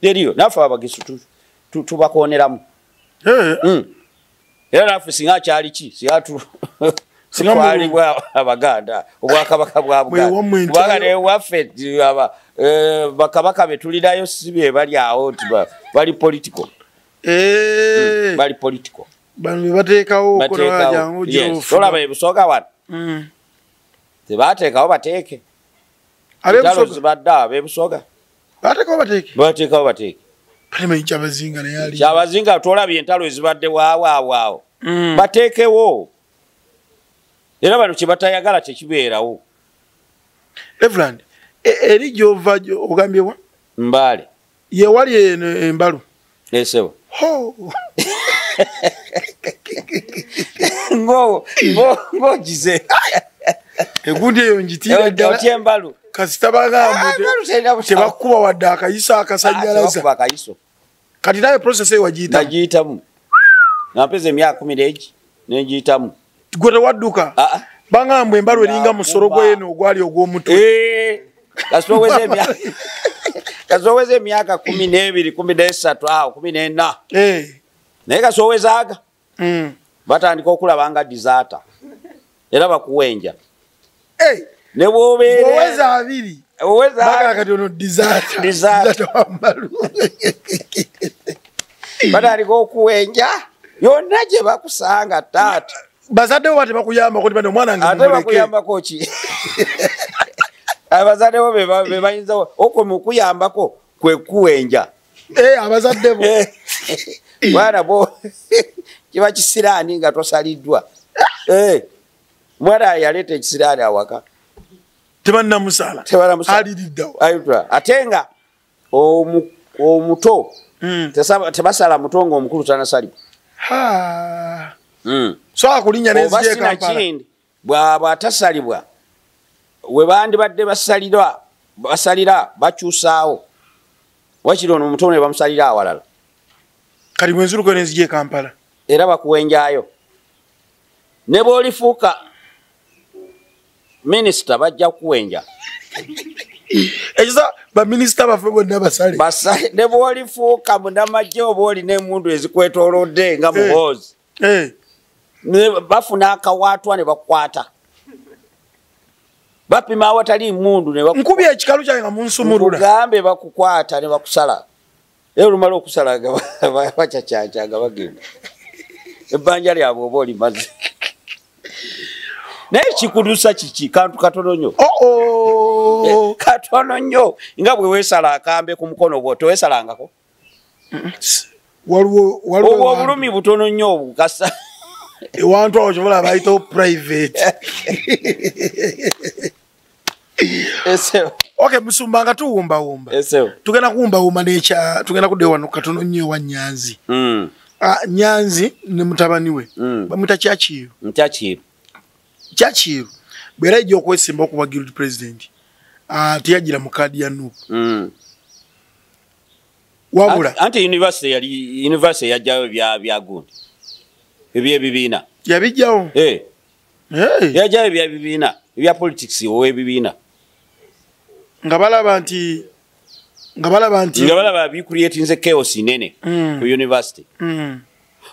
teriyo. Naffe Abagisu tubakooneramu. Era naffe singa kyali ki singa twalibwa Abaganda obwakabaka bwa Buganda, kubanga newaffe bakabaka be tulinayo si be bali awo nti bali political. Bali political. Bano be bateekawo. Tolaba ebusoga wano tebateekawo bateeke. Entalo zibadde abeebusoga bateekawo bateeke, bateekawo bateeke. Kyabazinga naye ali Kyabazinga, tolabye entalo ezibadde waawaawo, bateekewo. Era bano kye batayagala tekibeerawo. Reverend, eri gy'ova ogambye wa? Mbale. Ye wali eno embalu? Esebo. Ng'ogize. Egundi eyo ngitiira ddala. Otya embalu? Kasita bagamba tebakuba wadde akayiso akasannyalaza. Tebakuba akayiso. Kati nawe process eyo wagiyitamu? Nagiyitamu. Nga mpeza emyaka 10 ne ngiyitamu. Gwe tewadduka? Bagamba embalu eringa musolo gw'eno ogwali ogw'omutwe. Kasita oweza emyaka 12, 13 awo 14. Naye kasita owezaaga batandika okulaba nga disaata era bakuwenja. Ne bw'obeera oweza abiri bagala kati ono disaata wambalu. Batandika okuwenja yonna gye bakusanga taata. Bazadde bo tebakuyambako nti bano omwana nga ate bakuyambako ki? Abazadde bo be bayinza okuyambako kwe kuwenja. Abazadde bo mwana bo kiba kisiraani nga tosaliddwa. Mwana yaleeta ekisiraani awaka tebannamusala, aliriddawo. Ate nga omuto tebasala muto nga omukulu tanasalibwa. So akulinnya n'enzija e Kampala. Kindi bw'aba atasalibwa we bandibadde basalira bakyusaawo, wakiri ono omuto ne bamusalira awalala. Kati bw'enziruka n'enzija e Kampala era bakuwenjayo. Ne bw'olifuuka minisita bajja kuwenja. Ekisa baminisita baffe bonna basale. Ne bw'olifuuka munnamagye oba olina emmundu ezikwetoolodde nga Muhoozi, bafuna akawaatwa ne bakukwata. Bapima awatali mundu ne nkubye ekikalu kyange nga munsumulula. Gambe bakukwata ne bakusala. Era olumala okusala bacacaca nga bagenda. Ebbanja lyabwe oba olimaze. Naye kikudusa kiki? Kantu katono nnyo. Katono nnyo. Nga bwe weesala akambe ku mukono gwo, toweesalangako? Waliwo obwo obulumi butono nnyo obukasa. Ewantu awo kyobola bayitawo private. Okay, musumba nga tuwumbawumba. Tugenda kuwumbawumba n'ekya tugenda kudda wano katono nnyo ewa Nyanzi. Nyanzi ne mutabani we. Bamuyita Kyakiiru. Kyakiiru. Kyakiiru bwe yali ajja okwesimba okuba guild president, teyagira mu kaadi ya NUP. Wabula anti university yali university yajjayo bya gundi. Ebyebibiina. Yabijjawo. Yajjayo ebyebibiina, ebya politics ow'ebibiina. Nga balaba nti nga balaba bi creating the chaos nene ku university.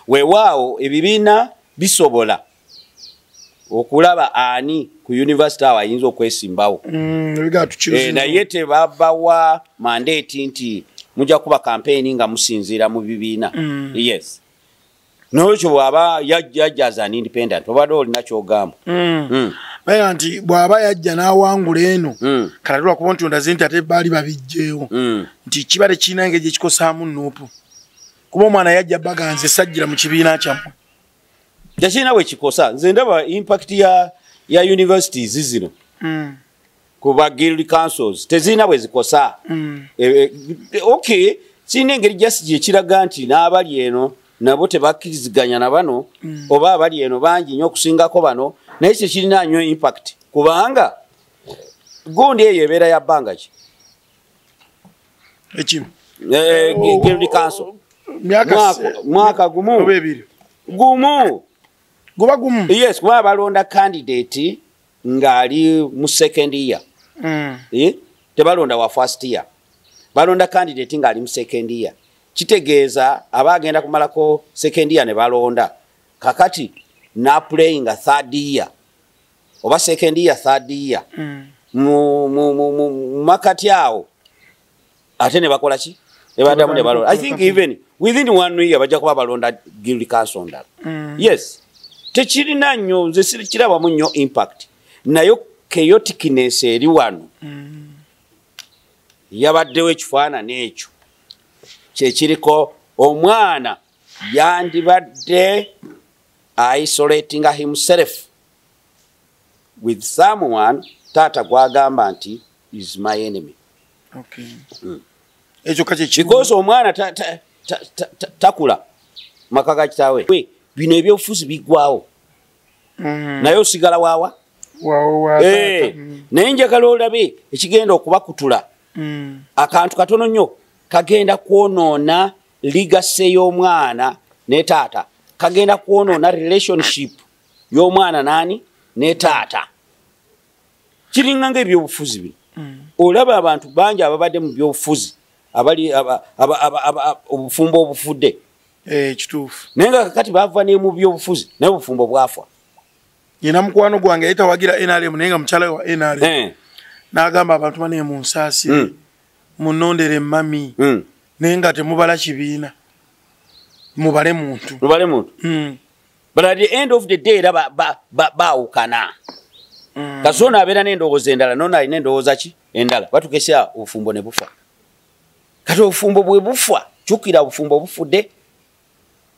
Weewaawo ebibiina bisobola okulaba ani ku university awo ayinza okwesimbawo. Naye tebabawa mandate nti mujja kuba campaign nga musinziira mu bibiina. Yes. N'olwekyo bw'aba yajja as an independent, obadde olina ky'ogamba. Naye nti bw'aba yajja n'awangula eno, kale lwakuba nti ondaze nti ate baali babiggyewo, nti kiba tekirina engeri gye kikosaamu NUP. Kuba omwana yajja baga nze sajjira mu kibiina kyammwe. Tekirina bwe kikosa. Nze ndaba impact ya universities zino ku ba guild councils tezirina bwe zikosa. Okay, kirina engeri just gye kiraga nti n'abali eno nabo tebakkiriziganya na bano, oba abali eno bangi nnyo okusingako bano, naye tekirina nnyo impact kubanga gundi eyo ebeera ya bbanga ki? Ekimu. Guild council. Mwaka gumu. Gumu. Guba gumu. Yes, kuba balonda candidate ng'ali mu second year. Tebalonda wa first year. Balonda candidate ng'ali mu second year. Kitegeeza aba agenda kumalako second year ne balonda. Kakati na playing a third year. Oba second year, third year. Mu makati awo ate ne bakola ki? Ne baddamu ne balonda. I think even within 1 year bajja kuba balonda guild council ndala. Yes. Tekirina nnyo, nze sikirabamu nnyo impact. Naye chaoticness eri wano. Yabaddewo ekifaananyi ekyo. Kyekiriko omwana yandibadde isolating himself with someone taata gwagamba nti is my enemy. Okay. Ekyo kati because omwana takula maka ga kitaawe. Bino ebyobufuzi biggwawo. Naye osigala waawa? Naye njagala olabe ekigenda okubakutula. Akantu katono nnyo kagenda kwonoona legacy y'omwana ne taata. Kagenda kwonoona relationship y'omwana nani ne taata. Kiringa ng'ebyobufuzi bino. Olaba abantu bangi ababadde mu byobufuzi abali obufumbo obufudde. Kituufu. Naye nga kakati bava ne mu byobufuzi naye obufumbo bwafa. Nina mukwano gwange yayita wagira NRM naye nga mukyala we wa NRM. N'agamba abantu bane mu nsaasi. Munondere mami. Naye nga temubala kibiina. Mubale muntu. Mubale muntu. But at the end of the day era baawukana. Kasona abeera n'endowooza endala n'ono alina endowooza ki endala. Batukesa obufumbo ne bufa. Kati obufumbo bwe bufa, jjukira obufumbo bufudde.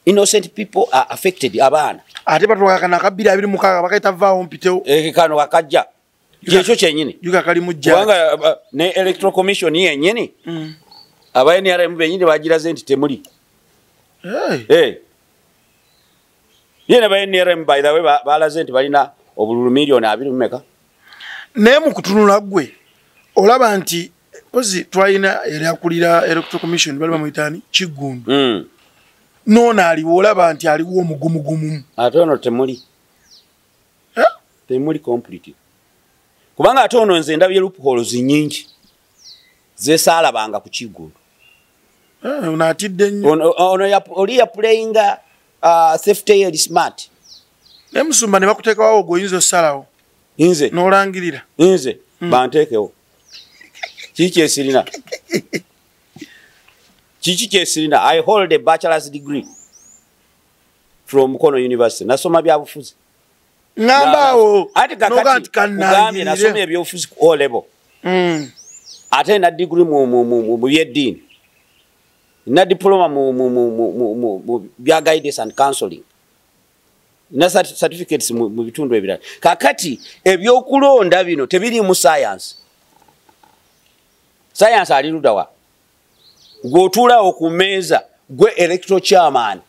Innocent people are affected, abaana. Ate batwakana aka 2026 bakayita vaawo mpitewo. Kano kakajja. Kyekyo kyennyini. Juga kali mujja. Kubanga ne Electoral Commission yennyini. Aba NRM bennyini bagiraze nti temuli. Ye ne ba NRM by the way balaze nti balina obululu miliyoni 2 mmeka. Naye mu kutunula ggwe olaba nti pozi twalina yali akulira Electoral Commission bali bamuyita ani Kiggundu. Noona aliwo olaba nti aliwo omugumugumu. Ate ono temuli. Temuli complete. Kubanga ate ono nze ndabye loopholes nnyingi zesaalabanga ku Kiggundu. Ono atidde nnyo. Ono oli yaplayinga safety eri smart. Naye musumba ne bakuteekawo ogwo oyinza ossalawo. Nze nolangirira nze banteekewo. Kiki kyesirina? Kiki kyesirina? I hold a bachelor's degree from Mukono University. Nasoma byabufuzi. Ngambaawo ate kakati kugambye nasoma ebyobufuzi ku O level. Ate na degree mu byeddiini, na diploma mu bya guidance and counseling, na certificates mu bitundu ebirala. Kakati ebyokulonda bino tebiri mu science. Science ali luddawa? Gweotuulawo ku mmeeza gwe electoral chairman,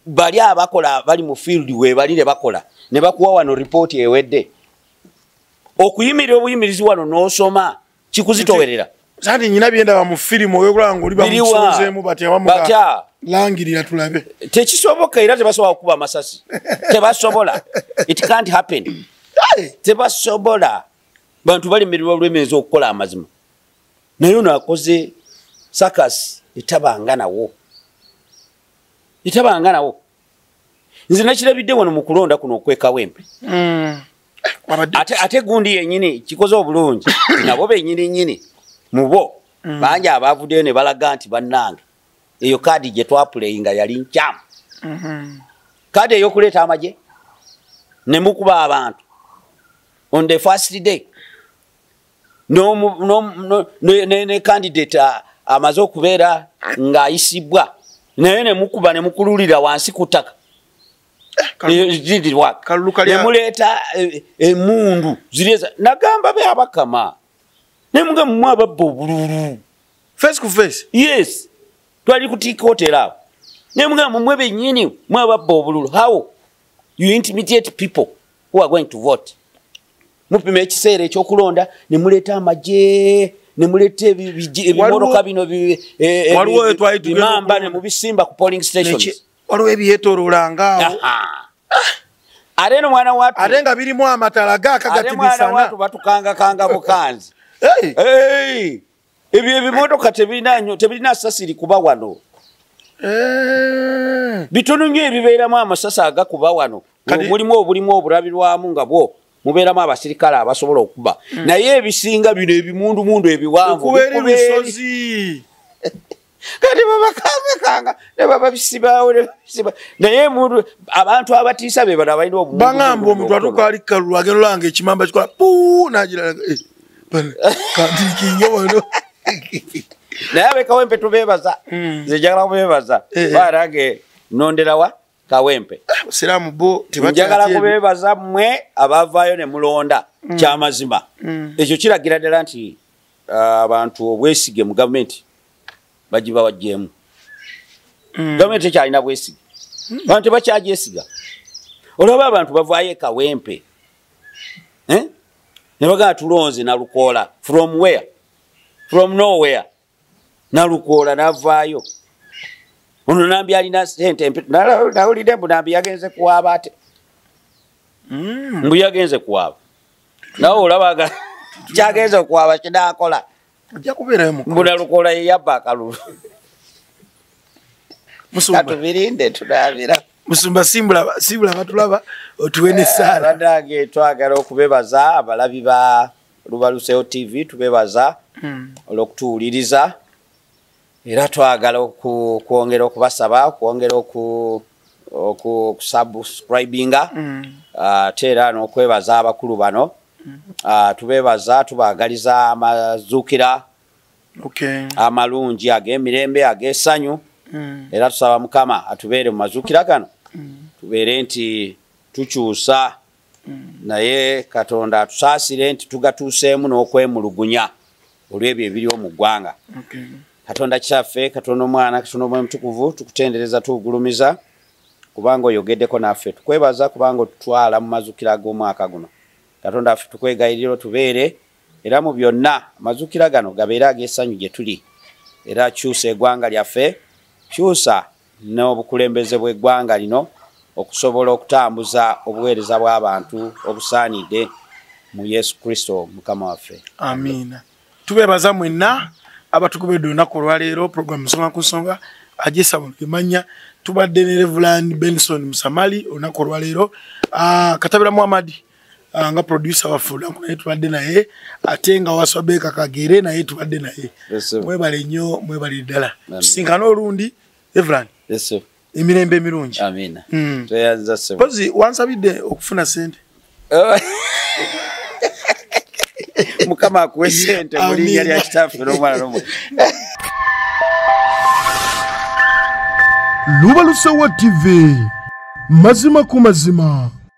bali abakola bali mu field we bali ne bakola ne bakuwa wano report ewedde. Okuyimirira obuyimirizi wano n'osoma kikuzitowerera. Sati nyina byendaba mu firimu oyokulaba ng'oli bamusozeemu batya batya langirira tulabe. Tekisoboka, era tebasobola kukuba amasasi, tebasobola. It can't happen, tebasobola. Bantu balemererwa olw'emmeeza okukola amazima, naye ono akoze sakasi etabanga nawo, etabanga nawo. Nze nakirabidde wano mu kulonda kuno okwekawempe. Ate gundi yennyini kikoze obulungi, nabo bennyini nnyini mubo bangi abavuddeyo ne balaga nti bannange eyo kaadi gye twapuleyinga yali nkyamu. Kaadi ey'okuleeta amagye ne mukuba abantu on the first day, ne candidate amaze okubeera ng'ayisibwa naye ne mukuba ne mukululira wansi ku ttaka. Ne muleeta emundu zireza. Nagamba be abakama ne muga mmwe ababba obululu face ku face. Yes, twali ku Teak Hotel awo. Ne mugamba mmwe bennyini mwe ababba obululu. How you intimidate people who are going to vote? Mupima ekiseera ekyokulonda ne muleeta amagye ne muleeta ebimotoka bino bimamba ne mubisimba ku polling stations. Waliwo ebyetooloolanga awo. Ate no mwana wattu, ate nga birimu amatala gaakagati misana. Ate mwana wattu batukangakanga bukanzi. Ebyo ebimotoka tebirina sasiri kuba wano. Bitono nnyo ebibeeramu amasasi agakuba wano. Mulimu obulimu obulabirwamu nga bwo mubeeramu abasirikale abasobola okuba. Naye ebisinga bino ebimundumundu ebiwanvu bikuba emisozi. Kati babakangakanga ne bababisibaawo ne babisiba. Naye abantu abatiisa be bano abalina obumundu. Bangamba omuntu atuuka ali kalulu agenda olanga ekimamba kikola puu n'agira kantikinga wano. Naye ab'e Kawempe tubeebaza. Nze njagala kubeebaza. Barange nonderawa Kawempe. Siraamu bo njagala kubeebaza mmwe abavaayo ne mulonda kyamazima. Ekyo kiragira ddala nti abantu obwesige mu gavumenti bagiba wajjemu. Gavumenti ekyalina bwesige. Abantu tebakyajesiga. Olaba abantu bavaayo e Kawempe. Ne bagamba tulonze Nalukoola. From where? From nowhere. Nalukoola n'avaayo. Ono Nambi alina ssente. Nawulidde mbu Nambi yagenze kuwaaba ate. Mbu yagenze kuwaaba. Nawe olaba kyagenze okuwaaba kinaakola. Ajja kubeerayo mu Mbu Nalukoola ye yabba akalulu. Katubirinde tunaabira. Musumba simbula batulaba otuwe n'essaala. Bannange twagala okubebaza abalabi ba Lubalusewo TV, tubebaza olw'okutuwuliriza. Era twagala okwongera okubasaba okwongera okusubscribinga, ate era n'okwebaza abakulu bano. Tubebaza, tubaagaliza amazuukira amalungi ag'emirembe ag'essanyu. Era tusaba Mukama atubeere mu mazuukira gano, tubeere nti tukyusa, naye Katonda atusaasire nti tugatuuseemu n'okwemulugunya olw'ebyo ebiriwo mu ggwanga. Katonda Kitaffe, Katonda Omwana, Katonda Omwoyo Mutukuvu, tukutendereza tugulumiza kubanga oyogeddeko naffe. Tukwebaza kubanga otutwala mu mazuukira ag'omwaka guno. Katonda waffe tukwegayirira otubeere era mu byonna amazuukira gano gabeere ag'essanyu gye tuli. Era kyusa eggwanga lyaffe, kyusa n'obukulembeze bw'eggwanga lino okusobola okutambuza obuweereza bw'abantu obusaanidde mu Yesu Kristo Mukama waffe. Amiina. Tubeebaza mwenna abatukubedde olunaku olwaleero. Program Nsonga ku Nsonga agisa Manya. Tubadde ne Reverend Benson Musamali olunaku olwaleero. Katabira Muhammad Nga producer waffe olunaku naye tubadde naye, ate nga Waswa Kagere naye tubadde naye. Mwebale nnyo, mwebale ddala. Tusinkane olundi, Reverend. Emirembe emirungi. Amina. Tweyanza ssebo. Mpozi wansabidde okufuna sente. Mukama akuwe sente mu linnya lya Kitaffe n'Omwana n'Omwoyo. Lubalusewa TV, mazima ku mazima.